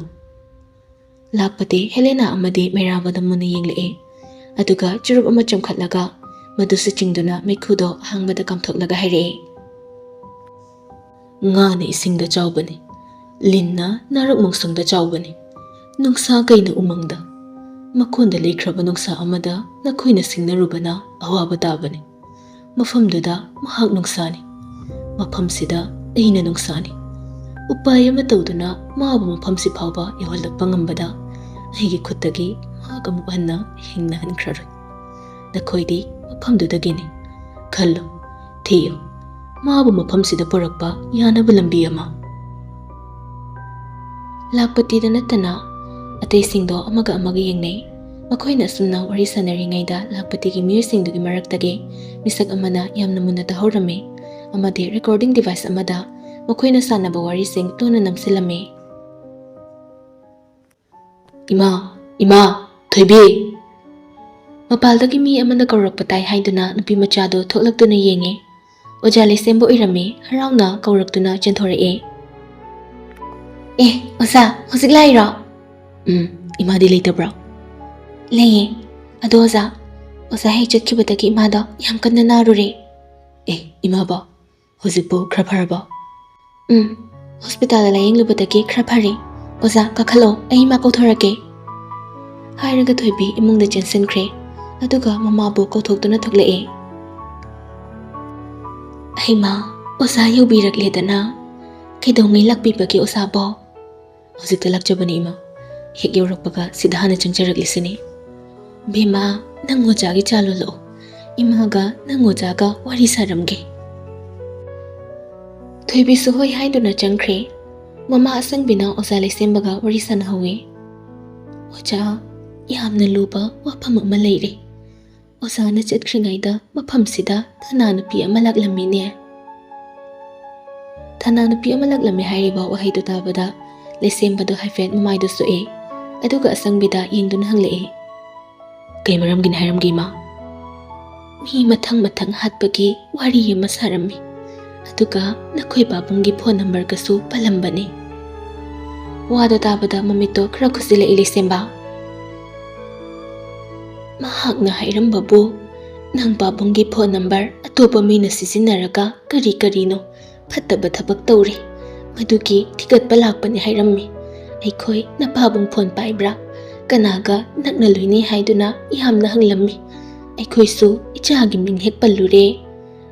ꯂꯥꯛꯄꯗꯤ ꯍꯦꯂꯦꯅꯥ ꯑꯃꯗꯤ ꯃꯩꯔꯥꯕꯗ ꯃꯨꯟꯅ ꯌꯦꯡꯂꯛꯏ꯫ ꯑꯗꯨꯒ ꯆꯨꯔꯨꯞ ꯑꯃ ꯆꯨꯝꯈꯠꯂꯒ ꯃꯗꯨꯁꯨ ꯆꯤꯡꯗꯨꯅ ꯃꯩꯈꯨꯗꯣ ꯑꯍꯥꯡꯕꯗ ꯀꯥꯝꯊꯣꯛꯂꯒ ꯍꯥꯏꯔꯛꯏ꯫ "ꯉꯥꯅ ꯏꯁꯤꯡꯗ ꯆꯥꯎꯕꯅꯤ, ꯂꯤꯟꯅ ꯅꯥꯔꯛ ꯃꯣꯡꯁꯣꯡꯗ ꯆꯥꯎꯕꯅꯤ, ꯅꯨꯡꯁꯥ ꯀꯩꯅ ꯎꯃꯪꯗ꯫ ꯃꯀꯣꯟꯗ ꯂꯩꯈ꯭ꯔꯕ ꯅꯨꯡꯁꯥ ꯑꯃꯗ ꯅꯈꯣꯏꯅ ꯁꯤꯡꯅꯔꯨꯕꯅ ꯑꯋꯥꯕ ꯇꯥꯕꯅꯤ꯫ ꯃꯐꯝꯗꯨꯗ ꯃꯍꯥꯛ ꯅꯨꯡꯁꯥꯅꯤ, ꯃꯐꯝꯁꯤꯗ ꯑꯩꯅ ꯅꯨꯡꯁꯥꯅꯤ꯫ ꯎꯄꯥꯏ ꯑꯃ ꯇꯧꯗꯨꯅ ꯃꯥꯕꯨ ꯃꯐꯝꯁꯤ ꯐꯥꯎꯕ ꯌꯧꯍꯜꯂꯛꯄ ꯉꯝꯕꯗ ꯑꯩꯒꯤ ꯈꯨꯠꯇꯒꯤ ꯃꯍꯥꯛ ꯑꯃꯨꯛ ꯍꯟꯅ ꯍꯤꯡꯅ ꯍꯟꯈ꯭ꯔꯔꯣꯏ꯫ ꯅꯈꯣꯏꯗꯤ ꯃꯐꯝꯗꯨꯗꯒꯤꯅꯤ꯫ ꯈꯜꯂꯨ, ꯊꯤꯌꯨ, ꯃꯥꯕꯨ ꯃꯐꯝꯁꯤꯗ ꯄꯨꯔꯛꯄ ꯌꯥꯅꯕ ꯂꯝꯕꯤ ꯑꯃ꯫" ꯂꯥꯛꯄꯇꯤꯗ ꯅꯠꯇꯅ ꯑꯇꯩꯁꯤꯡꯗꯣ ꯑꯃꯒ ꯑꯃꯒ ꯌꯦꯡꯅꯩ꯫ ꯃꯈꯣꯏꯅ ꯑꯁꯨꯝꯅ ꯋꯥꯔꯤ ꯁꯥꯟꯅꯔꯤꯉꯩꯗ ꯂꯥꯛꯄꯇꯤꯒꯤ ꯃꯤꯑꯣꯏꯁꯤꯡꯗꯨꯒꯤ ꯃꯔꯛꯇꯒꯤ ꯃꯤꯁꯛ ꯑꯃꯅ ꯌꯥꯝꯅ ꯃꯨꯟꯅ ꯇꯥꯍꯧꯔꯝꯃꯤ ꯑꯃꯗꯤ recording device ꯑꯃꯗ ꯃꯈꯣꯏꯅ ꯁꯥꯟꯅꯕ ꯋꯥꯔꯤꯁꯤꯡ ꯂꯣꯟꯅ ꯅꯝꯁꯤꯜꯂꯝꯃꯤ꯫ "ꯏꯃꯥ, ꯏꯃꯥ, ꯊꯣꯏꯕꯤ!" ꯃꯄꯥꯜꯗꯒꯤ ꯃꯤ ꯑꯃꯅ ꯀꯧꯔꯛꯄ ꯇꯥꯏ ꯍꯥꯏꯗꯨꯅ ꯅꯨꯄꯤ ꯃꯆꯥꯗꯨ ꯊꯣꯛꯂꯛꯇꯨꯅ ꯌꯦꯡꯉꯤ꯫ ꯑꯣꯖꯥ ꯂꯩꯁꯦꯝꯕ ꯑꯣꯏꯔꯝꯃꯤ, ꯍꯔꯥꯎꯅ ꯀꯧꯔꯛꯇꯨꯅ ꯆꯦꯟꯊꯣꯔꯛꯑꯦ꯫ "ꯑꯦ, ꯑꯣꯖꯥ, ꯍꯧꯖꯤꯛ ꯂꯥꯛꯏꯔꯣ?" "ꯎꯝ, ꯏꯃꯥꯗꯤ ꯂꯩꯇꯕ꯭ꯔꯣ?" "ꯂꯩꯌꯦ꯫ ꯑꯗꯣ ꯑꯣꯖꯥ, ꯑꯣꯖꯥ ꯍꯦꯛ ꯆꯠꯈꯤꯕꯗꯒꯤ ꯏꯃꯥꯗꯣ ꯌꯥꯝ ꯀꯟꯅ ꯅꯥꯔꯨꯔꯦ꯫" "ꯑꯦ, ꯏꯃꯥꯕꯣ? ꯍꯧꯖꯤꯛꯄꯨ ꯈꯔ ꯐꯔꯕꯣ?" "ꯎꯝ, ꯍꯣꯁꯄꯤꯇꯥꯜꯗ ꯂꯥꯌꯦꯡꯂꯨꯕꯗꯒꯤ ꯈꯔ ꯐꯔꯦ꯫ ꯑꯣꯖꯥ, ꯀꯥꯈꯠꯂꯣ, ꯑꯩ ꯏꯃꯥ ꯀꯧꯊꯣꯔꯛꯀꯦ꯫" ꯍꯥꯏꯔꯒ ꯊꯣꯏꯕꯤ ꯏꯃꯨꯡꯗ ꯆꯦꯟꯁꯤꯟꯈ꯭ꯔꯦ꯫ ꯑꯗꯨꯒ ꯃꯃꯥꯕꯨ ꯀꯧꯊꯣꯛꯇꯨꯅ ꯊꯣꯛꯂꯛꯑꯦ꯫ "ꯍꯩꯃꯥ, ꯑꯣꯖꯥ ꯌꯧꯕꯤꯔꯛꯂꯦꯗꯅ꯫ ꯀꯩꯗꯧꯉꯩ ꯂꯥꯛꯄꯤꯕꯒꯦ ꯑꯣꯖꯥꯕꯣ?" "ꯍꯧꯖꯤꯛꯇ ꯂꯥꯛꯆꯕꯅꯤ ꯏꯃꯥ꯫ ꯍꯦꯛ ꯌꯧꯔꯛꯄꯒ ꯁꯤꯗ ꯍꯥꯟꯅ ꯆꯪꯖꯔꯛꯂꯤꯁꯤꯅꯤ꯫" "ꯕꯦꯝꯃ, ꯅꯪ ꯑꯣꯖꯥꯒꯤ ꯆꯥ ꯂꯣꯜꯂꯛꯑꯣ꯫ ꯏꯃꯥꯒ ꯅꯪ ꯑꯣꯖꯥꯒ ꯋꯥꯔꯤ ꯁꯥꯔꯝꯒꯦ꯫" ꯊꯣꯏꯕꯤꯁꯨ ꯍꯣꯏ ꯍꯥꯏꯗꯨꯅ ꯆꯪꯈ꯭ꯔꯦ꯫ ꯃꯃꯥ ꯑꯁꯪꯕꯤꯅ ꯑꯣꯖꯥ ꯂꯩꯁꯦꯝꯕꯒ ꯋꯥꯔꯤ ꯁꯥꯟꯅꯍꯧꯋꯤ꯫ ꯑꯣꯖꯥ, ꯌꯥꯝꯅ ꯂꯨꯕ ꯋꯥꯐꯝ ꯑꯃ ꯂꯩꯔꯦ꯫ ꯑꯣꯖꯥꯅ ꯆꯠꯈ꯭ꯔꯤꯉꯩꯗ ꯃꯐꯝꯁꯤꯗ ꯊꯅꯥ ꯅꯨꯄꯤ ꯑꯃ ꯂꯥꯛꯂꯝꯃꯤꯅꯦ꯫ ꯊꯅꯥ ꯅꯨꯄꯤ ꯑꯃ ꯂꯥꯛꯂꯝꯃꯤ ꯍꯥꯏꯔꯤꯕ ꯋꯥꯍꯩꯗꯨ ꯇꯥꯕꯗ ꯂꯩꯁꯦꯝꯕꯗꯣ ꯍꯥꯏꯐꯦꯠ ꯃꯃꯥꯏꯗꯨ ꯁꯣꯛꯑꯦ, ꯑꯗꯨꯒ ꯑꯁꯪꯕꯤꯗ ꯌꯦꯡꯗꯨꯅ ꯍꯪꯂꯛꯑꯦ, "ꯀꯩ ꯃꯔꯝꯒꯤꯅꯤ ꯍꯥꯏꯔꯝꯒꯦ, ꯏꯃꯥ?" "ꯃꯤ ꯃꯊꯪ ꯃꯊꯪ ꯍꯥꯠꯄꯒꯤ ꯋꯥꯔꯤ ꯑꯃ ꯁꯥꯔꯝꯃꯤ, ꯑꯗꯨꯒ ꯅꯈꯣꯏ ꯄꯥꯕꯨꯡꯒꯤ ꯐꯣꯟ ꯅꯝꯕꯔꯒꯁꯨ ꯄꯜꯂꯝꯕꯅꯤ꯫" ꯋꯥꯗꯣ ꯇꯥꯕꯗ ꯃꯃꯤꯠꯇꯣ ꯈꯔ ꯈꯨꯁꯤꯜꯂꯛꯏ ꯂꯩꯁꯦꯝꯕ꯫ "ꯃꯍꯥꯛꯅ ꯍꯥꯏꯔꯝꯕꯕꯨ ꯅꯪ ꯄꯥꯕꯨꯡꯒꯤ ꯐꯣꯟ ꯅꯝꯕꯔ ꯑꯇꯣꯞꯄ ꯃꯤꯅ ꯁꯤꯖꯤꯟꯅꯔꯒ ꯀꯔꯤ ꯀꯔꯤꯅꯣ ꯐꯠꯇꯕ ꯊꯕꯛ ꯇꯧꯔꯦ, ꯃꯗꯨꯒꯤ ꯊꯤꯒꯠꯄ ꯂꯥꯛꯄꯅꯤ ꯍꯥꯏꯔꯝꯃꯤ꯫ ꯑꯩꯈꯣꯏ ꯅꯄꯥꯕꯨꯡ ꯐꯣꯟ ꯄꯥꯏꯕ꯭ꯔꯥ, ꯀꯅꯥꯒ ꯅꯛꯅ ꯂꯣꯏꯅꯩ ꯍꯥꯏꯗꯨꯅ ꯌꯥꯝꯅ ꯍꯪꯂꯝꯃꯤ꯫ ꯑꯩꯈꯣꯏꯁꯨ ꯏꯆꯥꯒꯤ ꯃꯤꯡ ꯍꯦꯛ ꯄꯜꯂꯨꯔꯦ,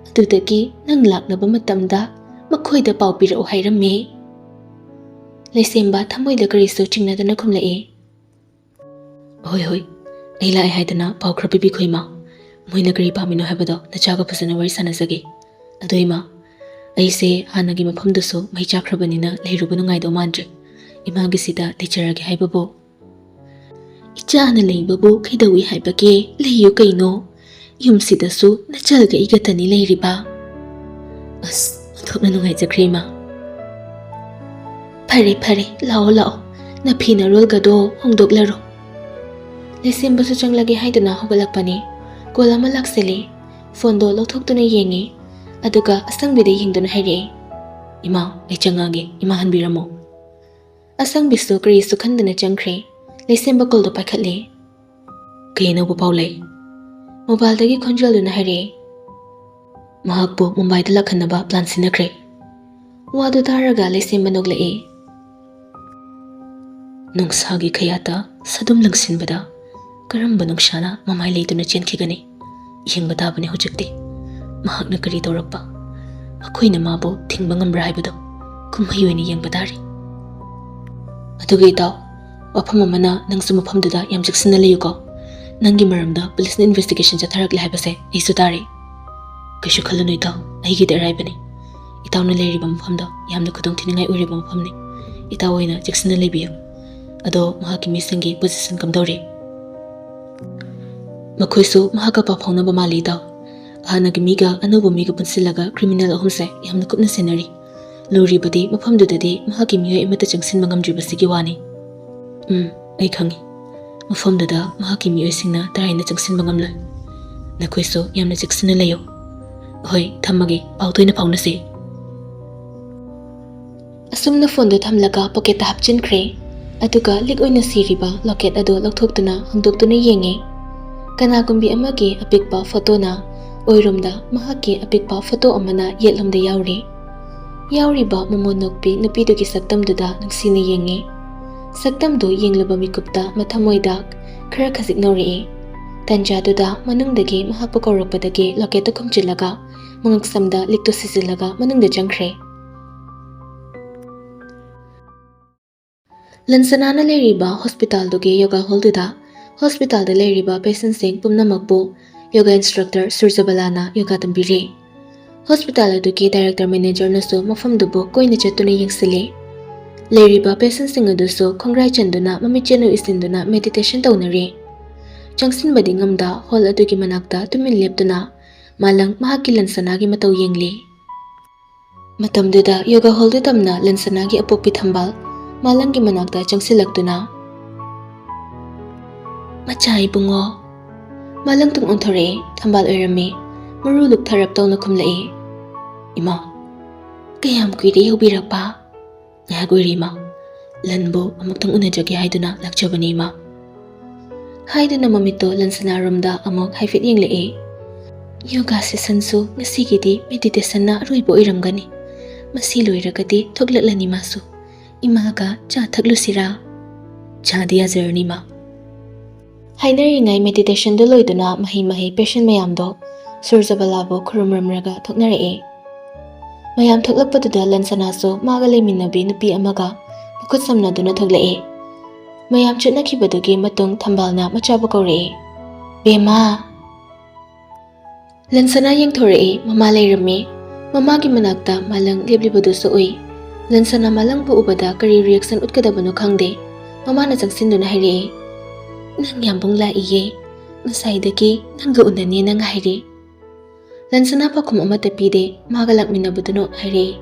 ꯑꯗꯨꯗꯒꯤ ꯅꯪ ꯂꯥꯛꯅꯕ ꯃꯇꯝꯗ ꯃꯈꯣꯏꯗ ꯄꯥꯎ ꯄꯤꯔꯛꯎ ꯍꯥꯏꯔꯝꯃꯤ꯫" ꯂꯩꯁꯦꯝꯕ ꯊꯃꯣꯏꯗ ꯀꯔꯤꯁꯨ ꯆꯤꯡꯅꯗꯅ ꯈꯨꯝꯂꯛꯏ꯫ "ꯍꯣꯏ, ꯍꯣꯏ, ꯑꯩ ꯂꯥꯛꯑꯦ ꯍꯥꯏꯗꯅ ꯄꯥꯎ ꯈꯔ ꯄꯤꯕꯤꯈꯣ, ꯏꯃꯥ꯫ ꯃꯣꯏꯅ ꯀꯔꯤ ꯄꯥꯝꯃꯤꯅꯣ ꯍꯥꯏꯕꯗꯣ ꯅꯆꯥꯒ ꯐꯖꯅ ꯋꯥꯔꯤ ꯁꯥꯟꯅꯖꯒꯦ꯫ ꯑꯗꯣ ꯏꯃꯥ, ꯑꯩꯁꯦ ꯍꯥꯟꯅꯒꯤ ꯃꯐꯝꯗꯨꯁꯨ ꯃꯩ ꯆꯥꯛꯈ꯭ꯔꯕꯅꯤꯅ ꯂꯩꯔꯨꯕ ꯅꯨꯡꯉꯥꯏꯗꯧ ꯃꯥꯟꯗ꯭ꯔꯦ꯫ ꯏꯃꯥꯒꯤꯁꯤꯗ ꯂꯩꯖꯔꯒꯦ ꯍꯥꯏꯕꯕꯨ?" "ꯏꯆꯥꯅ ꯂꯩꯕꯕꯨ ꯀꯩꯗꯧꯏ ꯍꯥꯏꯕꯒꯦ? ꯂꯩꯌꯨ ꯀꯩꯅꯣ꯫ ꯌꯨꯝꯁꯤꯗꯁꯨ ꯅꯆꯜꯒ ꯑꯩꯒꯇꯅꯤ ꯂꯩꯔꯤꯕ꯫" "ꯑꯁ, ꯑꯣꯟꯊꯣꯛꯅ ꯅꯨꯡꯉꯥꯏꯖꯈ꯭ꯔꯦ, ꯏꯃꯥ꯫" "ꯐꯔꯦ, ꯐꯔꯦ, ꯂꯥꯛꯑꯣ, ꯂꯥꯛꯑꯣ꯫ ꯅꯐꯤ ꯅꯔꯣꯜꯒꯗꯣ ꯍꯣꯡꯗꯣꯛꯂꯔꯣ꯫" ꯂꯩꯁꯦꯝꯕꯁꯨ ꯆꯪꯂꯒꯦ ꯍꯥꯏꯗꯨꯅ ꯍꯧꯒꯠꯂꯛꯄꯅꯤ꯫ ꯀꯣꯜ ꯑꯃ ꯂꯥꯛꯁꯤꯜꯂꯤ꯫ ꯐꯣꯟꯗꯣ ꯂꯧꯊꯣꯛꯇꯨꯅ ꯌꯦꯡꯉꯤ꯫ ꯑꯗꯨꯒ ꯑꯁꯪꯕꯤꯗ ꯌꯦꯡꯗꯨꯅ ꯍꯥꯏꯔꯛꯑꯦ, "ꯏꯃꯥ, ꯑꯩ ꯆꯪꯉꯛꯑꯒꯦ꯫ ꯏꯃꯥ ꯍꯟꯕꯤꯔꯝꯃꯣ꯫" ꯑꯁꯪꯕꯤꯁꯨ ꯀꯔꯤꯁꯨ ꯈꯟꯗꯅ ꯆꯪꯈ꯭ꯔꯦ꯫ ꯂꯩꯁꯦꯝꯕ ꯀꯣꯜꯗꯣ ꯄꯥꯏꯈꯠꯂꯦ꯫ "ꯀꯩ ꯑꯅꯧꯕ ꯄꯥꯎ ꯂꯩ?" ꯃꯣꯕꯥꯏꯜꯗꯒꯤ ꯈꯣꯟꯖꯦꯜꯗꯨꯅ ꯍꯥꯏꯔꯛꯑꯦ, "ꯃꯍꯥꯛꯄꯨ ꯃꯨꯝꯕꯥꯏꯗ ꯂꯥꯛꯍꯟꯅꯕ ꯄ꯭ꯂꯥꯟ ꯁꯤꯟꯅꯈ꯭ꯔꯦ꯫" ꯋꯥꯗꯨ ꯇꯥꯔꯒ ꯂꯩꯁꯦꯝꯕ ꯅꯣꯛꯂꯛꯑꯦ꯫ "ꯅꯨꯡꯁꯥꯒꯤ ꯈꯌꯥꯠꯇ ꯁꯥꯗꯨꯝ ꯂꯪꯁꯤꯟꯕꯗ ꯀꯔꯝꯕ ꯅꯨꯡꯁꯥꯅ ꯃꯃꯥꯏ ꯂꯩꯗꯨꯅ ꯆꯦꯟꯈꯤꯒꯅꯤ? ꯌꯦꯡꯕ ꯇꯥꯕꯅꯤ ꯍꯧꯖꯤꯛꯇꯤ꯫ ꯃꯍꯥꯛꯅ ꯀꯔꯤ ꯇꯧꯔꯛꯄ? ꯑꯩꯈꯣꯏꯅ ꯃꯥꯕꯨ ꯊꯤꯡꯕ ꯉꯝꯕ꯭ꯔꯥ ꯍꯥꯏꯕꯗꯣ ꯀꯨꯝꯍꯩ ꯑꯣꯏꯅ ꯌꯦꯡꯕ ꯇꯥꯔꯦ꯫" "ꯑꯗꯨꯒ ꯏꯇꯥꯎ, ꯋꯥꯐꯝ ꯑꯃꯅ, ꯅꯪꯁꯨ ꯃꯐꯝꯗꯨꯗ ꯌꯥꯝ ꯆꯦꯛꯁꯤꯟꯅ ꯂꯩꯌꯨꯀꯣ꯫ ꯅꯪꯒꯤ ꯃꯔꯝꯗ ꯄꯨꯂꯤꯁꯅ ꯏꯟꯚꯦꯁꯇꯤꯒꯦꯁꯟ ꯆꯠꯊꯔꯛꯂꯦ ꯍꯥꯏꯕꯁꯦ ꯑꯩꯁꯨ ꯇꯥꯔꯦ꯫" "ꯀꯩꯁꯨ ꯈꯜꯂꯨꯅꯨ ꯏꯇꯥꯎ, ꯑꯩꯒꯤꯗꯤ ꯑꯔꯥꯏꯕꯅꯤ꯫ ꯏꯇꯥꯎꯅ ꯂꯩꯔꯤꯕ ꯃꯐꯝꯗꯣ ꯌꯥꯝꯅ ꯈꯨꯗꯣꯡꯊꯤꯅꯤꯡꯉꯥꯏ ꯑꯣꯏꯔꯤꯕ ꯃꯐꯝꯅꯤ꯫ ꯏꯇꯥꯎ ꯑꯣꯏꯅ ꯆꯦꯛꯁꯤꯟꯅ ꯂꯩꯕꯤꯌꯨ꯫" ꯑꯗꯣ ꯃꯍꯥꯛꯀꯤ ꯃꯤꯁꯤꯡꯒꯤ ꯄꯣꯖꯤꯁꯟ ꯀꯝꯗꯧꯔꯤ? ꯃꯈꯣꯏꯁꯨ ꯃꯍꯥꯛꯀ ꯄꯥꯎ ꯐꯥꯎꯅꯕ ꯃꯥꯜꯂꯤ, ꯏꯇꯥꯎ꯫ ꯍꯥꯟꯅꯒꯤ ꯃꯤꯒ ꯑꯅꯧꯕ ꯃꯤꯒ ꯄꯨꯟꯁꯤꯜꯂꯒ ꯀ꯭ꯔꯤꯃꯤꯅꯦꯜ ꯑꯍꯨꯝꯁꯦ ꯌꯥꯝꯅ ꯀꯨꯞꯅ ꯁꯦꯟꯅꯔꯤ꯫ ꯂꯨꯔꯤꯕꯗꯤ ꯃꯐꯝꯗꯨꯗꯗꯤ ꯃꯍꯥꯛꯀꯤ ꯃꯤꯑꯣꯏ ꯑꯃꯠꯇ ꯆꯪꯁꯤꯟꯕ ꯉꯝꯗ꯭ꯔꯤꯕꯁꯤꯒꯤ ꯋꯥꯅꯤ꯫ ꯎꯝ, ꯑꯩ ꯈꯪꯏ꯫ ꯃꯐꯝꯗꯨꯗ ꯃꯍꯥꯛꯀꯤ ꯃꯤꯑꯣꯏꯁꯤꯡꯅ ꯇꯔꯥꯏꯅ ꯆꯪꯁꯤꯟꯕ ꯉꯝꯂꯣꯏ꯫ ꯅꯈꯣꯏꯁꯨ ꯌꯥꯝꯅ ꯆꯦꯛꯁꯤꯟꯅ ꯂꯩꯌꯨ꯫ ꯍꯣꯏ, ꯊꯝꯃꯒꯦ꯫ ꯄꯥꯎ ꯇꯣꯏꯅ ꯐꯥꯎꯅꯁꯤ꯫ ꯑꯁꯨꯝꯅ ꯐꯣꯟꯗꯨ ꯊꯝꯂꯒ ꯄꯣꯀꯦꯠꯇ ꯍꯥꯞꯆꯤꯟꯈ꯭ꯔꯦ꯫ ꯑꯗꯨꯒ ꯂꯤꯛ ꯑꯣꯏꯅ ꯁꯤꯔꯤꯕ ꯂꯣꯀꯦꯠ ꯑꯗꯨ ꯂꯧꯊꯣꯛꯇꯨꯅ ꯍꯥꯡꯗꯣꯛꯇꯨꯅ ꯌꯦꯡꯉꯦ꯫ ꯀꯅꯥꯒꯨꯝꯕꯤ ꯑꯃꯒꯤ ꯑꯄꯤꯛꯄ ꯐꯣꯇꯣꯅ ꯑꯣꯏꯔꯣꯝꯗ, ꯃꯍꯥꯛꯀꯤ ꯑꯄꯤꯛꯄ ꯐꯣꯇꯣ ꯑꯃꯅ ꯌꯦꯠꯂꯣꯝꯗ ꯌꯥꯎꯔꯤ꯫ ꯌꯥꯎꯔꯤꯕ ꯃꯃꯣꯟ ꯅꯣꯛꯄꯤ ꯅꯨꯄꯤꯗꯨꯒꯤ ꯁꯛꯇꯝꯗꯨꯗ ꯅꯨꯡꯁꯤꯅ ꯌꯦꯡꯉꯦ꯫ ꯁꯛꯇꯝꯗꯨ ꯌꯦꯡꯂꯨꯕ ꯃꯤꯀꯨꯞꯇ ꯃꯊꯃꯣꯏꯗ ꯈꯔ ꯈꯖꯤꯛ ꯅꯧꯔꯛꯏ꯫ ꯇꯟꯖꯥꯗꯨꯗ ꯃꯅꯨꯡꯗꯒꯤ ꯃꯍꯥꯛꯄꯨ ꯀꯧꯔꯛꯄꯗꯒꯤ ꯂꯣꯀꯦꯠꯇꯨ ꯈꯨꯝꯖꯤꯜꯂꯒ ꯃꯉꯛꯁꯝꯗ ꯂꯤꯛꯇꯨ ꯁꯤꯖꯤꯜꯂꯒ ꯃꯅꯨꯡꯗ ꯆꯪꯈ꯭ꯔꯦ꯫ ꯂꯟꯁꯅꯥꯅ ꯂꯩꯔꯤꯕ ꯍꯣꯁꯄꯤꯇꯥꯜꯗꯨꯒꯤ ꯌꯣꯒꯥ ꯍꯣꯜꯗꯨꯗ ꯍꯣꯁꯄꯤꯇꯥꯜꯗ ꯂꯩꯔꯤꯕ ꯄꯦꯁꯦꯟꯁꯤꯡ ꯄꯨꯝꯅꯃꯛꯄꯨ ꯌꯣꯒꯥ ꯏꯟꯁꯇ꯭ꯔꯛꯇꯔ ꯁꯨꯔꯖꯕꯂꯥꯅ ꯌꯣꯒꯥ ꯇꯝꯕꯤꯔꯤ꯫ ꯍꯣꯁꯄꯤꯇꯥꯜ ꯑꯗꯨꯒꯤ ꯗꯥꯏꯔꯦꯛꯇꯔ ꯃꯦꯅꯦꯖꯔꯅꯁꯨ ꯃꯐꯝꯗꯨꯕꯨ ꯀꯣꯏꯅ ꯆꯠꯇꯨꯅ ꯌꯦꯡꯁꯤꯜꯂꯤ꯫ ꯂꯩꯔꯤꯕ ꯄꯦꯁꯦꯟꯁꯤꯡ ꯑꯗꯨꯁꯨ ꯈꯣꯡꯒ꯭ꯔꯥꯏ ꯆꯟꯗꯨꯅ ꯃꯃꯤꯠ ꯆꯦꯅꯨ ꯏꯁꯤꯟꯗꯨꯅ ꯃꯦꯗꯤꯇꯦꯁꯟ ꯇꯧꯅꯔꯤ꯫ ꯆꯪꯁꯤꯟꯕꯗꯤ ꯉꯝꯗ ꯍꯣꯜ ꯑꯗꯨꯒꯤ ꯃꯅꯥꯛꯇ ꯇꯨꯃꯤꯟ ꯂꯦꯞꯇꯨꯅ ꯃꯥꯂꯪ ꯃꯍꯥꯛꯀꯤ ꯂꯟꯁꯅꯥꯒꯤ ꯃꯇꯧ ꯌꯦꯡꯂꯤ꯫ ꯃꯇꯝꯗꯨꯗ ꯌꯣꯒꯥ ꯍꯣꯜꯗ ꯇꯝꯅ ꯂꯟꯁꯅꯥꯒꯤ ꯑꯄꯣꯛꯄꯤ ꯊꯝꯕꯥꯜ ꯃꯥꯂꯪꯒꯤ ꯃꯅꯥꯛꯇ ꯆꯪꯁꯤꯜꯂꯛꯇꯨꯅ, "ꯃꯆꯥ ꯏꯕꯨꯡꯉꯣ!" ꯃꯥꯂꯪ ꯇꯨꯡ ꯑꯣꯟꯊꯣꯔꯛꯑꯦ꯫ ꯊꯝꯕꯥꯜ ꯑꯣꯏꯔꯝꯃꯤ꯫ ꯃꯔꯨ ꯂꯨꯞꯊꯔꯞ ꯇꯧꯅ ꯈꯨꯝꯂꯛꯏ, "ꯏꯃꯥ, ꯀꯌꯥꯝ ꯀꯨꯏꯔꯦ ꯌꯧꯕꯤꯔꯛꯄ?" "ꯉꯥꯏꯍꯥꯛ ꯑꯣꯏꯔꯦ, ꯏꯃꯥ꯫ ꯂꯟꯕꯨ ꯑꯃꯨꯛꯇꯪ ꯎꯅꯖꯒꯦ ꯍꯥꯏꯗꯨꯅ ꯂꯥꯛꯆꯕꯅꯤ, ꯏꯃꯥ," ꯍꯥꯏꯗꯨꯅ ꯃꯃꯤꯠꯇꯣ ꯂꯟꯁꯅꯥꯔꯣꯝꯗ ꯑꯃꯨꯛ ꯍꯥꯏꯐꯦꯠ ꯌꯦꯡꯂꯛꯏ꯫ "ꯌꯣꯒꯥ ꯁꯦꯁꯟꯁꯨ ꯉꯁꯤꯒꯤꯗꯤ ꯃꯦꯗꯤꯇꯦꯁꯟꯅ ꯑꯔꯣꯏꯕ ꯑꯣꯏꯔꯝꯒꯅꯤ꯫ ꯃꯁꯤ ꯂꯣꯏꯔꯒꯗꯤ ꯊꯣꯛꯂꯛꯂꯅꯤ ꯃꯥꯁꯨ꯫ ꯏꯃꯥꯒ ꯆꯥ ꯊꯛꯂꯨꯁꯤꯔꯥ?" "ꯆꯥꯗꯤ ꯌꯥꯖꯔꯅꯤ, ꯏꯃꯥ," ꯍꯥꯏꯅꯔꯤꯉꯩ ꯃꯦꯗꯤꯇꯦꯁꯟꯗꯨ ꯂꯣꯏꯗꯨꯅ ꯃꯍꯩ ꯃꯍꯩ ꯄꯦꯁꯦꯟ ꯃꯌꯥꯝꯗꯣ ꯁꯨꯔꯖꯕꯂꯥꯕꯨ ꯈꯨꯔꯨꯝꯔꯝꯂꯒ ꯊꯣꯛꯅꯔꯛꯑꯦ꯫ ꯃꯌꯥꯝ ꯊꯣꯛꯂꯛꯄꯗꯨꯗ ꯂꯟꯁꯅꯥꯁꯨ ꯃꯥꯒ ꯂꯩꯃꯤꯟꯅꯕꯤ ꯅꯨꯄꯤ ꯑꯃꯒ ꯃꯈꯨꯠ ꯁꯝꯅꯗꯨꯅ ꯊꯣꯛꯂꯛꯑꯦ꯫ ꯃꯌꯥꯝ ꯆꯠꯅꯈꯤꯕꯗꯨꯒꯤ ꯃꯇꯨꯡ ꯊꯝꯕꯥꯜꯅ ꯃꯆꯥꯕꯨ ꯀꯧꯔꯛꯑꯦ, "ꯕꯦꯝꯃ!" ꯂꯟꯁꯅꯥ ꯌꯦꯡꯊꯣꯔꯛꯏ, ꯃꯃꯥ ꯂꯩꯔꯝꯃꯤ꯫ ꯃꯃꯥꯒꯤ ꯃꯅꯥꯛꯇ ꯃꯥꯂꯪ ꯂꯦꯞꯂꯤꯕꯗꯨꯁꯨ ꯎꯏ꯫ ꯂꯟꯁꯅꯥ ꯃꯥꯂꯪꯕꯨ ꯎꯕꯗ ꯀꯔꯤ ꯔꯤꯌꯦꯛꯁꯟ ꯎꯠꯀꯗꯕꯅꯣ ꯈꯪꯗꯦ꯫ ꯃꯃꯥꯅ ꯆꯪꯁꯤꯟꯗꯨꯅ ꯍꯥꯏꯔꯛꯑꯦ, "ꯅꯪ ꯌꯥꯝꯕꯨꯡ ꯂꯥꯛꯏꯌꯦ, ꯉꯁꯥꯏꯗꯒꯤ ꯅꯪꯒ ꯎꯅꯅꯦꯅ ꯉꯥꯏꯔꯦ꯫" ꯂꯟꯁꯅꯥ ꯄꯥꯎꯈꯨꯝ ꯑꯃꯠꯇ ꯄꯤꯗꯦ꯫ ꯃꯥꯒ ꯂꯥꯛꯃꯤꯟꯅꯕꯗꯨꯅ ꯍꯥꯏꯔꯛꯑꯦ,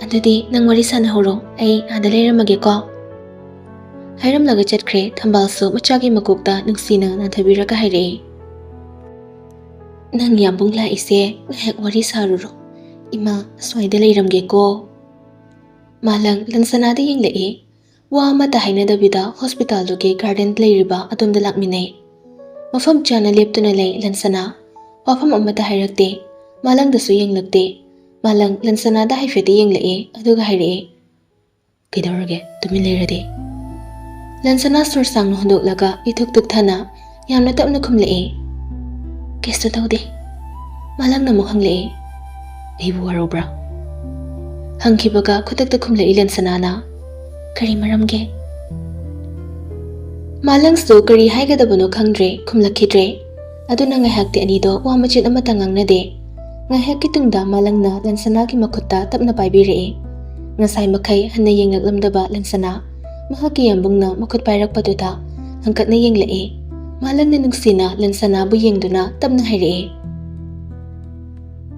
"ꯑꯗꯨꯗꯤ ꯅꯪ ꯋꯥꯔꯤ ꯁꯥꯟꯅꯍꯧꯔꯣ, ꯑꯩ ꯑꯥꯗ ꯂꯩꯔꯝꯃꯒꯦꯀꯣ꯫" ꯍꯥꯏꯔꯝꯂꯒ ꯆꯠꯈ꯭ꯔꯦ꯫ ꯊꯝꯕꯥꯜꯁꯨ ꯃꯆꯥꯒꯤ ꯃꯀꯣꯛꯇ ꯅꯨꯡꯁꯤꯅ ꯅꯥꯟꯊꯕꯤꯔꯒ ꯍꯥꯏꯔꯛꯑꯦ, "ꯅꯪ ꯌꯥꯝꯕꯨꯡ ꯂꯥꯛꯏꯁꯦ ꯉꯥꯏꯍꯥꯛ ꯋꯥꯔꯤ ꯁꯥꯔꯨꯔꯣ, ꯏꯃꯥ ꯑꯁ꯭ꯋꯥꯏꯗ ꯂꯩꯔꯝꯒꯦꯀꯣ꯫" ꯃꯥꯂꯪ ꯂꯟꯁꯅꯥꯗ ꯌꯦꯡꯂꯛꯑꯦ꯫ ꯋꯥ ꯑꯃꯠꯇ ꯍꯥꯏꯅꯗꯕꯤꯗ ꯍꯣꯁꯄꯤꯇꯥꯜꯗꯨꯒꯤ ꯒꯥꯔꯗꯦꯟ ꯂꯩꯔꯤꯕ ꯑꯗꯣꯝꯗ ꯂꯥꯛꯃꯤꯟꯅꯩ꯫ ꯃꯐꯝ ꯆꯥꯅ ꯂꯦꯞꯇꯨꯅ ꯂꯩ ꯂꯟꯁꯅꯥ꯫ ꯋꯥꯐꯝ ꯑꯃꯠꯇ ꯍꯥꯏꯔꯛꯇꯦ꯫ ꯃꯥꯂꯪꯗꯁꯨ ꯌꯦꯡꯂꯛꯇꯦ꯫ ꯃꯥꯂꯪ ꯂꯟꯁꯅꯥꯗ ꯍꯥꯏꯐꯦꯠꯇꯤ ꯌꯦꯡꯂꯛꯑꯦ, ꯑꯗꯨꯒ ꯍꯥꯏꯔꯛꯑꯦ, "ꯀꯩꯗꯧꯔꯒꯦ? ꯇꯨꯃꯤꯟ ꯂꯩꯔꯗꯤ?" ꯂꯟꯁꯅꯥ ꯁꯣꯔ ꯁꯥꯡꯅ ꯍꯣꯟꯗꯣꯛꯂꯒ ꯏꯊꯨꯛ ꯊꯨꯛꯊꯅ ꯌꯥꯝꯅ ꯇꯞꯅ ꯈꯨꯝꯂꯛꯑꯦ, "ꯀꯩꯁꯨ ꯇꯧꯗꯦ꯫" ꯃꯥꯂꯪꯅ ꯑꯃꯨꯛ ꯍꯪꯂꯛꯑꯦ, "ꯑꯩꯕꯨ ꯋꯥꯔꯧꯕ꯭ꯔꯥ?" ꯍꯪꯈꯤꯕꯒ ꯈꯨꯗꯛꯇ ꯈꯨꯝꯂꯛꯏ ꯂꯟꯁꯅꯥꯅ, "ꯀꯔꯤ ꯃꯔꯝꯒꯤ?" ꯃꯥꯂꯪꯁꯨ ꯀꯔꯤ ꯍꯥꯏꯒꯗꯕꯅꯣ ꯈꯪꯗ꯭ꯔꯦ, ꯈꯨꯝꯂꯛꯈꯤꯗ꯭ꯔꯦ꯫ ꯑꯗꯨꯅ ꯉꯥꯏꯍꯥꯛꯇꯤ ꯑꯅꯤꯗꯣ ꯋꯥ ꯃꯆꯦꯠ ꯑꯃꯠꯇ ꯉꯥꯡꯅꯗꯦ꯫ ꯉꯥꯏꯍꯥꯛꯀꯤ ꯇꯨꯡꯗ ꯃꯥꯂꯪꯅ ꯂꯟꯁꯅꯥꯒꯤ ꯃꯈꯨꯠꯇ ꯇꯞꯅ ꯄꯥꯏꯕꯤꯔꯛꯑꯦ꯫ ꯉꯁꯥꯏ ꯃꯈꯩ ꯍꯟꯅ ꯌꯦꯡꯂꯛꯂꯝꯗꯕ ꯂꯟꯁꯅꯥ ꯃꯍꯥꯛꯀꯤ ꯌꯥꯝꯕꯨꯡꯅ ꯃꯈꯨꯠ ꯄꯥꯏꯔꯛꯄꯗꯨꯗ ꯍꯪꯀꯠꯅ ꯌꯦꯡꯂꯛꯑꯦ꯫ ꯃꯥꯂꯪꯅ ꯅꯨꯡꯁꯤꯅ ꯂꯟꯁꯅꯥꯕꯨ ꯌꯦꯡꯗꯨꯅ ꯇꯞꯅ ꯍꯥꯏꯔꯛꯑꯦ,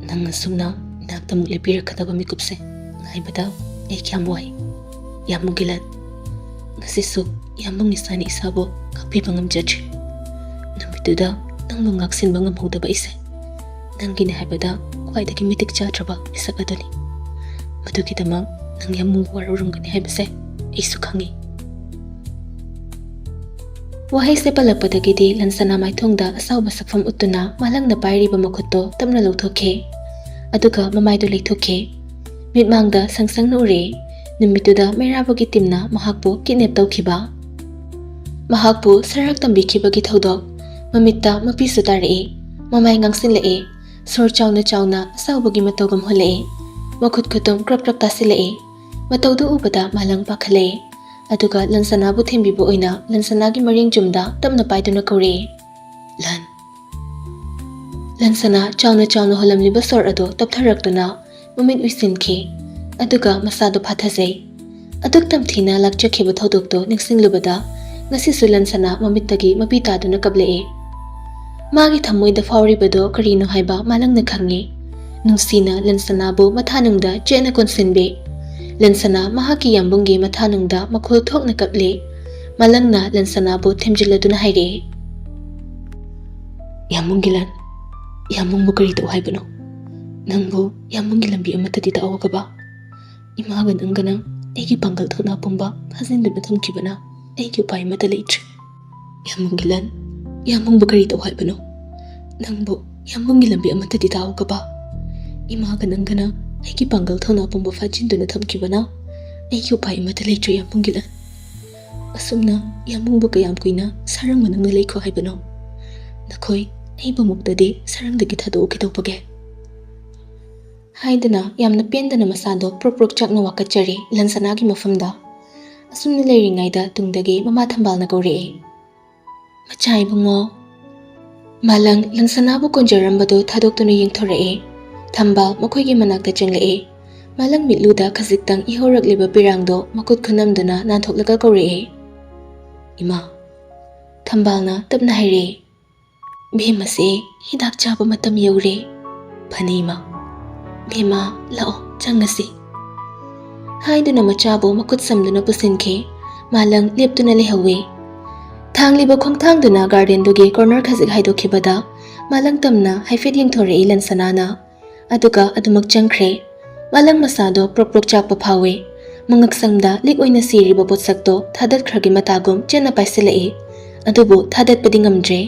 "ꯅꯪ ꯑꯁꯨꯝꯅ ꯏꯅꯥꯛꯇ ꯑꯃꯨꯛ ꯂꯦꯞꯄꯤꯔꯛꯀꯗꯕ ꯃꯤꯀꯨꯞꯁꯦ ꯉꯥꯏꯕꯗ ꯑꯩ ꯀꯌꯥꯝ ꯋꯥꯏ꯫ ꯌꯥꯝꯕꯨꯡ ꯒꯤꯂꯟ, ꯉꯁꯤꯁꯨ ꯌꯥꯝꯕꯨꯡ ꯏꯁꯥꯅ ꯏꯁꯥꯕꯨ ꯉꯥꯛꯄꯤꯕ ꯉꯝꯖꯗ꯭ꯔꯤ꯫ ꯅꯨꯃꯤꯠꯇꯨꯗ ꯅꯪꯕꯨ ꯉꯥꯛꯁꯦꯟꯕ ꯉꯝꯍꯧꯗꯕ ꯑꯩꯁꯦ ꯅꯪꯒꯤꯅꯦ ꯍꯥꯏꯕꯗ ꯈ꯭ꯋꯥꯏꯗꯒꯤ ꯃꯇꯤꯛ ꯆꯥꯗ꯭ꯔꯕ ꯃꯤꯁꯛ ꯑꯗꯨꯅꯤ꯫ ꯃꯗꯨꯒꯤꯗꯃꯛ ꯅꯪ ꯌꯥꯝꯕꯨꯡꯕꯨ ꯋꯥꯔꯧꯔꯝꯒꯅꯤ ꯍꯥꯏꯕꯁꯦ ꯑꯩꯁꯨ ꯈꯪꯏ꯫" ꯋꯥꯍꯩꯁꯦ ꯄꯜꯂꯛꯄꯗꯒꯤꯗꯤ ꯂꯟꯁꯅꯥ ꯃꯥꯏꯊꯣꯡꯗ ꯑꯁꯥꯎꯕ ꯁꯛꯐꯝ ꯎꯠꯇꯨꯅ ꯃꯥꯂꯪꯅ ꯄꯥꯏꯔꯤꯕ ꯃꯈꯨꯠꯇꯣ ꯇꯞꯅ ꯂꯧꯊꯣꯛꯈꯤ꯫ ꯑꯗꯨꯒ ꯃꯃꯥꯏꯗꯨ ꯂꯩꯊꯣꯛꯈꯤ꯫ ꯃꯤꯠꯃꯥꯡꯗ ꯁꯪ ꯁꯪꯅ ꯎꯔꯦ꯫ ꯅꯨꯃꯤꯠꯇꯨꯗ ꯃꯩꯔꯥꯕꯒꯤ ꯇꯤꯝꯅ ꯃꯍꯥꯛꯄꯨ ꯀꯤꯗꯅꯦꯞ ꯇꯧꯈꯤꯕ, ꯃꯍꯥꯛꯄꯨ ꯁꯔꯥꯛ ꯇꯝꯕꯤꯈꯤꯕꯒꯤ ꯊꯧꯗꯣꯛ꯫ ꯃꯃꯤꯠꯇ ꯃꯄꯤꯁꯨ ꯇꯥꯔꯛꯏ꯫ ꯃꯃꯥꯏ ꯉꯥꯡꯁꯤꯜꯂꯛꯏ꯫ ꯁꯣꯔ ꯆꯥꯎꯅ ꯆꯥꯎꯅ ꯑꯁꯥꯎꯕꯒꯤ ꯃꯇꯧꯒꯨꯝ ꯍꯣꯜꯂꯛꯏ꯫ ꯃꯈꯨꯠ ꯈꯨꯇꯨꯝ ꯀ꯭ꯔꯞ ꯀ꯭ꯔꯞ ꯇꯥꯁꯤꯜꯂꯛꯏ꯫ ꯃꯇꯧꯗꯨ ꯎꯕꯗ ꯃꯥꯂꯪ ꯄꯥꯈꯠꯂꯛꯏ꯫ ꯑꯗꯨꯒ ꯂꯟꯁꯅꯥꯕꯨ ꯊꯦꯝꯕꯤꯕ ꯑꯣꯏꯅ ꯂꯟꯁꯅꯥꯒꯤ ꯃꯔꯦꯡ ꯆꯨꯝꯗ ꯇꯞꯅ ꯄꯥꯏꯗꯨꯅ ꯀꯧꯔꯛꯏ, "ꯂꯟ꯫" ꯂꯟꯁꯅꯥ ꯆꯥꯎꯅ ꯆꯥꯎꯅ ꯍꯣꯜꯂꯝꯂꯤꯕ ꯁꯣꯔ ꯑꯗꯨ ꯇꯞꯊꯔꯛꯇꯨꯅ ꯃꯃꯤꯠ ꯎꯏꯁꯤꯟꯈꯤ꯫ ꯑꯗꯨꯒ ꯃꯁꯥꯗꯨ ꯐꯥꯊꯖꯩ꯫ ꯑꯗꯨꯛ ꯇꯝꯊꯤꯅ ꯂꯥꯛꯆꯈꯤꯕ ꯊꯧꯗꯣꯛꯇꯣ ꯅꯤꯡꯁꯤꯡꯂꯨꯕꯗ ꯉꯁꯤꯁꯨ ꯂꯟꯁꯅꯥ ꯃꯃꯤꯠꯇꯒꯤ ꯃꯄꯤ ꯇꯥꯗꯨꯅ ꯀꯞꯂꯛꯏ꯫ ꯃꯥꯒꯤ ꯊꯃꯣꯏꯗ ꯐꯥꯎꯔꯤꯕꯗꯣ ꯀꯔꯤꯅꯣ ꯍꯥꯏꯕ ꯃꯥꯂꯪꯅ ꯈꯪꯉꯤ꯫ ꯅꯨꯡꯁꯤꯅ ꯂꯟꯁꯅꯥꯕꯨ ꯃꯊꯥꯅꯨꯡꯗ ꯆꯦꯠꯅ ꯀꯣꯟꯁꯤꯟꯕꯤ꯫ ꯂꯟꯁꯅꯥ ꯃꯍꯥꯛꯀꯤ ꯌꯥꯝꯕꯨꯡꯒꯤ ꯃꯊꯥꯅꯨꯡꯗ ꯃꯈꯣꯜ ꯊꯣꯛꯅ ꯀꯞꯂꯤ꯫ ꯃꯥꯂꯪꯅ ꯂꯟꯁꯅꯥꯕꯨ ꯊꯦꯝꯖꯤꯜꯂꯗꯨꯅ ꯍꯥꯏꯔꯛꯏ, "ꯌꯥꯝꯕꯨꯡꯒꯤ ꯂꯟ, ꯌꯥꯝꯕꯨꯡꯕꯨ ꯀꯔꯤ ꯇꯧ ꯍꯥꯏꯕꯅꯣ? ꯅꯪꯕꯨ ꯌꯥꯝꯕꯨꯡꯒꯤ ꯂꯝꯕꯤ ꯑꯃꯠꯇꯗꯤ ꯇꯥꯛꯑꯣꯒꯕ? ꯏꯃꯥꯒ ꯅꯪꯒꯅ ꯑꯩꯒꯤ ꯄꯥꯡꯒꯜ ꯊꯧꯅꯥ ꯄꯨꯝꯕ ꯐꯥꯖꯤꯟꯗꯨꯅ ꯊꯝꯈꯤꯕꯅ ꯑꯩꯒꯤ ꯎꯄꯥꯏ ꯑꯃꯠꯇ ꯂꯩꯇ꯭ꯔꯦ꯫ ꯌꯥꯝꯕꯨꯡꯒꯤ ꯂꯟ, ꯌꯥꯝꯕꯨꯡꯕꯨ ꯀꯔꯤ ꯇꯧ ꯍꯥꯏꯕꯅꯣ? ꯅꯪꯕꯨ ꯌꯥꯝꯕꯨꯡꯒꯤ ꯂꯝꯕꯤ ꯑꯃꯠꯇꯗꯤ ꯇꯥꯛꯑꯣꯒꯕ? ꯏꯃꯥꯒ ꯅꯪꯒꯅ ꯑꯩꯒꯤ ꯄꯥꯡꯒꯜ ꯊꯧꯅꯥ ꯄꯨꯝꯕ ꯐꯥꯖꯤꯟꯗꯨꯅ ꯊꯝꯈꯤꯕꯅ ꯑꯩꯒꯤ ꯎꯄꯥꯏ ꯑꯃꯠꯇ ꯂꯩꯇ꯭ꯔꯦ, ꯌꯥꯝꯕꯨꯡꯒꯤ ꯂꯟ꯫ ꯑꯁꯨꯝꯅ ꯌꯥꯝꯕꯨꯡꯕꯨ ꯀꯌꯥꯝ ꯀꯨꯏꯅ ꯁꯔꯪ ꯃꯅꯨꯡꯗ ꯂꯩꯈꯣ ꯍꯥꯏꯕꯅꯣ? ꯅꯈꯣꯏ ꯑꯩꯕꯨ ꯃꯨꯛꯇꯗꯤ ꯁꯔꯪꯗꯒꯤ ꯊꯥꯗꯣꯛꯎ ꯀꯩꯗꯧꯕꯒꯦ?" ꯍꯥꯏꯗꯨꯅ ꯌꯥꯝꯅ ꯄꯦꯟꯗꯅ ꯃꯁꯥꯗꯣ ꯄ꯭ꯔꯣꯛ ꯄ꯭ꯔꯣꯛ ꯆꯥꯛꯅ ꯋꯥꯀꯠꯆꯔꯤ ꯂꯟꯁꯅꯥꯒꯤ ꯃꯐꯝꯗ꯫ ꯑꯁꯨꯝꯅ ꯂꯩꯔꯤꯉꯩꯗ ꯇꯨꯡꯗꯒꯤ ꯃꯃꯥ ꯊꯝꯕꯥꯜꯅ ꯀꯧꯔꯛꯑꯦ, "ꯃꯆꯥ ꯏꯕꯨꯡꯉꯣ!" ꯃꯥꯂꯪ ꯂꯟꯁꯅꯥꯕꯨ ꯀꯣꯟꯖꯔꯝꯕꯗꯨ ꯊꯥꯗꯣꯛꯇꯨꯅ ꯌꯦꯡꯊꯣꯔꯛꯑꯦ꯫ ꯊꯝꯕꯥꯜ ꯃꯈꯣꯏꯒꯤ ꯃꯅꯥꯛꯇ ꯆꯪꯂꯛꯑꯦ꯫ ꯃꯥꯂꯪ ꯃꯤꯠꯂꯨꯗ ꯈꯖꯤꯛꯇꯪ ꯏꯍꯧꯔꯛꯂꯤꯕ ꯄꯤꯔꯥꯡꯗꯣ ꯃꯈꯨꯠ ꯈꯨꯅꯝꯗꯨꯅ ꯅꯥꯟꯊꯣꯛꯂꯒ ꯀꯧꯔꯛꯑꯦ, "ꯏꯃꯥ!" ꯊꯝꯕꯥꯜꯅ ꯇꯞꯅ ꯍꯥꯏꯔꯛꯑꯦ, "ꯕꯦꯝꯃꯁꯦ ꯍꯤꯗꯥꯛ ꯆꯥꯕ ꯃꯇꯝ ꯌꯧꯔꯦ꯫ ꯐꯅꯤ ꯏꯃꯥ꯫ ꯕꯦꯝꯃ, ꯂꯥꯛꯑꯣ, ꯆꯪꯉꯁꯤ꯫" ꯍꯥꯏꯗꯨꯅ ꯃꯆꯥꯕꯨ ꯃꯈꯨꯠ ꯁꯝꯗꯨꯅ ꯄꯨꯁꯤꯟꯈꯤ꯫ ꯃꯥꯂꯪ ꯂꯦꯞꯇꯨꯅ ꯂꯩꯍꯧꯋꯤ꯫ ꯊꯥꯡꯂꯤꯕ ꯈꯣꯡꯊꯥꯡꯗꯨꯅ ꯒꯥꯔꯗꯦꯟꯗꯨꯒꯤ ꯀꯣꯔꯅꯔ ꯈꯖꯤꯛ ꯍꯥꯏꯗꯣꯛꯈꯤꯕꯗ ꯃꯥꯂꯪ ꯇꯝꯅ ꯍꯥꯏꯐꯦꯠ ꯌꯦꯡꯊꯣꯔꯛꯏ ꯂꯟꯁꯅꯥꯅ꯫ ꯑꯗꯨꯒ ꯑꯗꯨꯃꯛ ꯆꯪꯈ꯭ꯔꯦ꯫ ꯃꯥꯂꯪ ꯃꯁꯥꯗꯣ ꯄ꯭ꯔꯣꯛ ꯄ꯭ꯔꯣꯛ ꯆꯥꯛꯄ ꯐꯥꯎꯋꯤ꯫ ꯃꯉꯛꯁꯝꯗ ꯂꯤꯛ ꯑꯣꯏꯅ ꯁꯤꯔꯤꯕ ꯄꯣꯠꯁꯛꯇꯣ ꯊꯥꯗꯠꯈ꯭ꯔꯒꯦ ꯃꯇꯥꯒꯨꯝ ꯆꯦꯠꯅ ꯄꯥꯏꯁꯤꯜꯂꯛꯏ꯫ ꯑꯗꯨꯕꯨ ꯊꯥꯗꯠꯄꯗꯤ ꯉꯝꯗ꯭ꯔꯦ꯫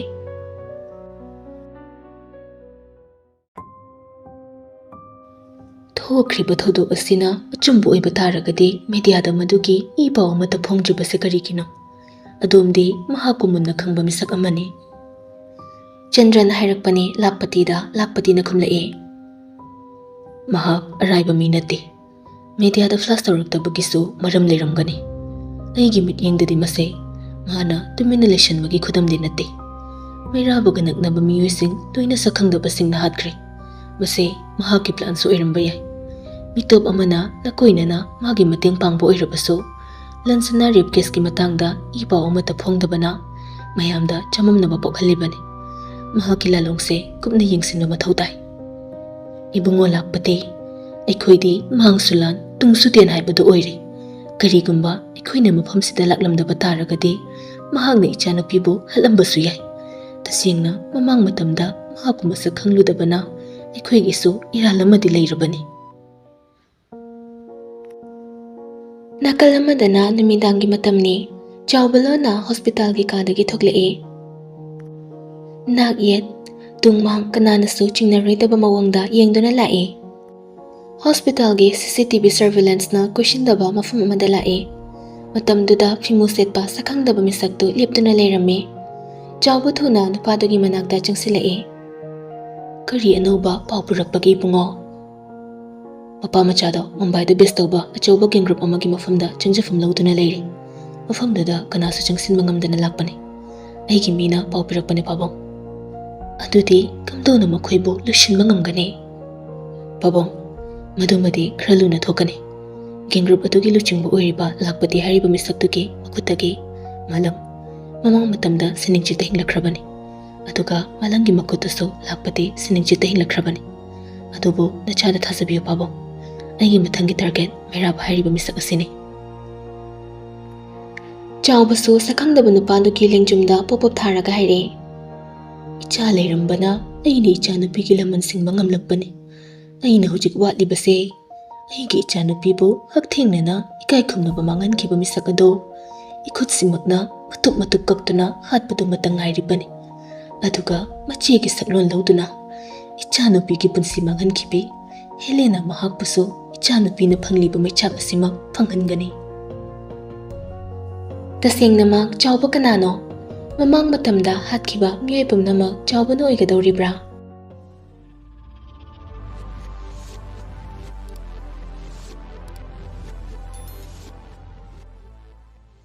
ꯊꯣꯛꯈ꯭ꯔꯤꯕ ꯊꯧꯗꯣꯛ ꯑꯁꯤꯅ ꯑꯆꯨꯝꯕ ꯑꯣꯏꯕ ꯇꯥꯔꯒꯗꯤ ꯃꯤꯗꯤꯌꯥꯗ ꯃꯗꯨꯒꯤ ꯏ ꯄꯥꯎ ꯑꯃꯠꯇ ꯐꯣꯡꯗ꯭ꯔꯤꯕꯁꯤ ꯀꯔꯤꯒꯤꯅꯣ? ꯑꯗꯣꯝꯗꯤ ꯃꯍꯥꯛꯄꯨ ꯃꯨꯟꯅ ꯈꯪꯕ ꯃꯤꯁꯛ ꯑꯃꯅꯤ꯫ ꯆꯟꯗ꯭ꯔꯅ ꯍꯥꯏꯔꯛꯄꯅꯤ, ꯂꯥꯛꯄꯇꯤꯗ꯫ ꯂꯥꯛꯄꯇꯤꯅ ꯈꯨꯝꯂꯛꯏ, "ꯃꯍꯥꯛ ꯑꯔꯥꯏꯕ ꯃꯤ ꯅꯠꯇꯦ꯫ ꯃꯤꯗꯤꯌꯥꯗ ꯐ꯭ꯂꯥꯁ ꯇꯧꯔꯛꯇꯕꯒꯤꯁꯨ ꯃꯔꯝ ꯂꯩꯔꯝꯒꯅꯤ꯫ ꯑꯩꯒꯤ ꯃꯤꯠꯌꯦꯡꯗꯗꯤ ꯃꯁꯦ ꯃꯥꯅ ꯇꯨꯃꯤꯟꯅ ꯂꯩꯁꯟꯕꯒꯤ ꯈꯨꯗꯝꯗꯤ ꯅꯠꯇꯦ꯫ ꯃꯩꯔꯥꯕꯒ ꯅꯛꯅꯕ ꯃꯤꯑꯣꯏꯁꯤꯡ ꯂꯣꯏꯅ ꯁꯛꯈꯪꯗꯕꯁꯤꯡꯅ ꯍꯥꯠꯈ꯭ꯔꯦ꯫ ꯃꯁꯦ ꯃꯍꯥꯛꯀꯤ ꯄ꯭ꯂꯥꯟꯁꯨ ꯑꯣꯏꯔꯝꯕ ꯌꯥꯏ꯫ ꯃꯤꯇꯣꯞ ꯑꯃꯅ ꯂꯀꯣꯏꯅꯅ ꯃꯥꯒꯤ ꯃꯇꯦꯡ ꯄꯥꯡꯕ ꯑꯣꯏꯔꯕꯁꯨ, ꯂꯟꯁꯅ ꯔꯦꯞ ꯀꯦꯁꯀꯤ ꯃꯇꯥꯡꯗ ꯏ ꯄꯥꯎ ꯑꯃꯠꯇ ꯐꯣꯡꯗꯕꯅ ꯃꯌꯥꯝꯗ ꯆꯃꯝꯅꯕ ꯄꯣꯛꯍꯜꯂꯤꯕꯅꯤ꯫ ꯃꯍꯥꯛꯀꯤ ꯂꯥꯂꯣꯡꯁꯦ ꯀꯨꯞꯅ ꯌꯦꯡꯁꯤꯟꯕ ꯃꯊꯧ ꯇꯥꯏ꯫ ꯏꯕꯨꯡꯉꯣ ꯂꯥꯛꯄꯇꯤ, ꯑꯩꯈꯣꯏꯗꯤ ꯃꯥꯡꯁꯨ ꯂꯥꯟ, ꯇꯨꯡꯁꯨ ꯇꯦꯟ ꯍꯥꯏꯕꯗꯨ ꯑꯣꯏꯔꯦ꯫ ꯀꯔꯤꯒꯨꯝꯕ ꯑꯩꯈꯣꯏꯅ ꯃꯐꯝꯁꯤꯗ ꯂꯥꯛꯂꯝꯗꯕ ꯇꯥꯔꯒꯗꯤ, ꯃꯍꯥꯛꯅ ꯏꯆꯥꯅꯨꯄꯤꯕꯨ ꯍꯥꯠꯂꯝꯕꯁꯨ ꯌꯥꯏ꯫ ꯇꯁꯦꯡꯅ, ꯃꯃꯥꯡ ꯃꯇꯝꯗ ꯃꯍꯥꯛꯄꯨ ꯃꯁꯛ ꯈꯪꯂꯨꯗꯕꯅ ꯑꯩꯈꯣꯏꯒꯤꯁꯨ ꯏꯔꯥꯜ ꯑꯃꯗꯤ ꯂꯩꯔꯕꯅꯤ꯫ ꯅꯥꯀꯜ ꯑꯃꯗꯅ ꯅꯨꯃꯤꯗꯥꯡꯒꯤ ꯃꯇꯝꯅꯤ꯫ ꯆꯥꯎꯕ ꯂꯣꯟꯅ ꯍꯣꯁꯄꯤꯇꯥꯜꯒꯤ ꯀꯥꯗꯒꯤ ꯊꯣꯛꯂꯛꯏ꯫ ꯅꯥꯛ ꯌꯦꯠ, ꯇꯨꯡ ꯃꯥꯡ ꯀꯅꯥꯅꯁꯨ ꯆꯤꯡꯅꯔꯣꯏꯗꯕ ꯃꯑꯣꯡꯗ ꯌꯦꯡꯗꯨꯅ ꯂꯥꯛꯏ꯫ ꯍꯣꯁꯄꯤꯇꯥꯜꯒꯤ ꯁꯤ ꯁꯤ ꯇꯤ ꯚꯤ ꯁꯔꯚꯤꯂꯦꯟꯁꯅ ꯀꯣꯏꯁꯤꯟꯗꯕ ꯃꯐꯝ ꯑꯃꯗ ꯂꯥꯛꯏ꯫ ꯃꯇꯝꯗꯨꯗ ꯐꯤꯃꯨ ꯁꯦꯠꯄ ꯁꯛꯈꯪꯗꯕ ꯃꯤꯁꯛꯇꯨ ꯂꯦꯞꯇꯨꯅ ꯂꯩꯔꯝꯃꯤ꯫ ꯆꯥꯎꯕ ꯊꯨꯅ ꯅꯨꯄꯥꯗꯨꯒꯤ ꯃꯅꯥꯛꯇ ꯆꯪꯁꯤꯜꯂꯛꯏ꯫ "ꯀꯔꯤ ꯑꯅꯧꯕ ꯄꯥꯎ ꯄꯨꯔꯛꯄꯒꯦ, ꯏꯕꯨꯡꯉꯣ?" "ꯃꯄꯥ ꯃꯆꯥꯗꯣ ꯃꯨꯝꯕꯥꯏꯗ ꯕꯦꯁ ꯇꯧꯕ ꯑꯆꯧꯕ ꯒꯦꯡ ꯒ꯭ꯔꯨꯞ ꯑꯃꯒꯤ ꯃꯐꯝꯗ ꯆꯪꯖꯐꯝ ꯂꯧꯗꯨꯅ ꯂꯩꯔꯤ꯫ ꯃꯐꯝꯗꯨꯗ ꯀꯅꯥꯁꯨ ꯆꯪꯁꯤꯟꯕ ꯉꯝꯗꯅ ꯂꯥꯛꯄꯅꯤ꯫ ꯑꯩꯒꯤ ꯃꯤꯅ ꯄꯥꯎ ꯄꯤꯔꯛꯄꯅꯦ, ꯄꯥꯕꯨꯡ꯫ ꯑꯗꯨꯗꯤ ꯀꯝꯗꯧꯅ ꯃꯈꯣꯏꯕꯨ ꯂꯣꯏꯁꯤꯟꯕ ꯉꯝꯒꯅꯤ?" "ꯄꯥꯕꯨꯡ, ꯃꯗꯨꯃꯗꯤ ꯈꯔ ꯂꯨꯅ ꯊꯣꯛꯀꯅꯤ꯫ ꯒꯦꯡ ꯒ꯭ꯔꯨꯞ ꯑꯗꯨꯒꯤ ꯂꯨꯆꯤꯡꯕ ꯑꯣꯏꯔꯤꯕ ꯂꯥꯛꯄꯇꯤ ꯍꯥꯏꯔꯤꯕ ꯃꯤꯁꯛꯇꯨꯒꯤ ꯃꯈꯨꯠꯇꯒꯤ ꯃꯥꯂꯪ ꯃꯃꯥꯡ ꯃꯇꯝꯗ ꯁꯤꯅꯤꯡꯆꯤꯠꯇ ꯍꯤꯡꯂꯛꯈ꯭ꯔꯕꯅꯤ꯫ ꯑꯗꯨꯒ ꯃꯥꯂꯪꯒꯤ ꯃꯈꯨꯠꯇꯁꯨ ꯂꯥꯛꯄꯇꯤ ꯁꯤꯅꯤꯡꯆꯤꯠꯇ ꯍꯤꯡꯂꯛꯈ꯭ꯔꯕꯅꯤ꯫ ꯑꯗꯨꯕꯨ ꯅꯆꯥꯗ ꯊꯥꯖꯕꯤꯌꯨ, ꯄꯥꯕꯨꯡ꯫ ꯑꯩꯒꯤ ꯃꯊꯪꯒꯤ ꯇꯥꯔꯒꯦꯠ ꯃꯩꯔꯥꯕ ꯍꯥꯏꯔꯤꯕ ꯃꯤꯁꯛ ꯑꯁꯤꯅꯤ꯫" ꯆꯥꯎꯕꯁꯨ ꯁꯛꯈꯪꯗꯕ ꯅꯨꯄꯥꯗꯨꯒꯤ ꯂꯦꯡꯖꯨꯝꯗ ꯄꯣꯞ ꯄꯣꯞ ꯊꯥꯔꯒ ꯍꯥꯏꯔꯛꯏ, "ꯏꯆꯥ ꯂꯩꯔꯝꯕꯅ ꯑꯩꯅ ꯏꯆꯥꯅꯨꯄꯤꯒꯤ ꯂꯃꯟ ꯁꯤꯡꯕ ꯉꯝꯂꯛꯄꯅꯤ꯫ ꯑꯩꯅ ꯍꯧꯖꯤꯛ ꯋꯥꯠꯂꯤꯕꯁꯦ, ꯑꯩꯒꯤ ꯏꯆꯥꯅꯨꯄꯤꯕꯨ ꯍꯛꯊꯦꯡꯅꯅ ꯏꯀꯥꯏ ꯈꯨꯝꯅꯕ ꯃꯥꯡꯍꯟꯈꯤꯕ ꯃꯤꯁꯛ ꯑꯗꯣ ꯏꯈꯨꯠꯁꯤꯃꯛꯅ ꯃꯇꯨꯞ ꯃꯇꯨꯞ ꯀꯛꯇꯨꯅ ꯍꯥꯠꯄꯗꯨꯃꯇ ꯉꯥꯏꯔꯤꯕꯅꯤ꯫ ꯑꯗꯨꯒ ꯃꯆꯦꯒꯤ ꯁꯛꯂꯣꯟ ꯂꯧꯗꯨꯅ ꯏꯆꯥꯅꯨꯄꯤꯒꯤ ꯄꯨꯟꯁꯤ ꯃꯥꯡꯍꯟꯈꯤꯕꯤ ꯍꯦꯂꯦꯅꯥ ꯃꯍꯥꯛꯄꯨꯁꯨ ꯏꯆꯥꯅꯨꯄꯤꯅ ꯐꯪꯂꯤꯕ ꯃꯩꯆꯥꯛ ꯑꯁꯤꯃꯛ ꯐꯪꯍꯟꯒꯅꯤ꯫" "ꯇꯁꯦꯡꯅꯃꯛ ꯆꯥꯎꯕ ꯀꯅꯥꯅꯣ? ꯃꯃꯥꯡ ꯃꯇꯝꯗ ꯍꯥꯠꯈꯤꯕ ꯃꯤꯑꯣꯏ ꯄꯨꯝꯅꯃꯛ ꯆꯥꯎꯕꯅ ꯑꯣꯏꯒꯗꯧꯔꯤꯕ꯭ꯔꯥ?"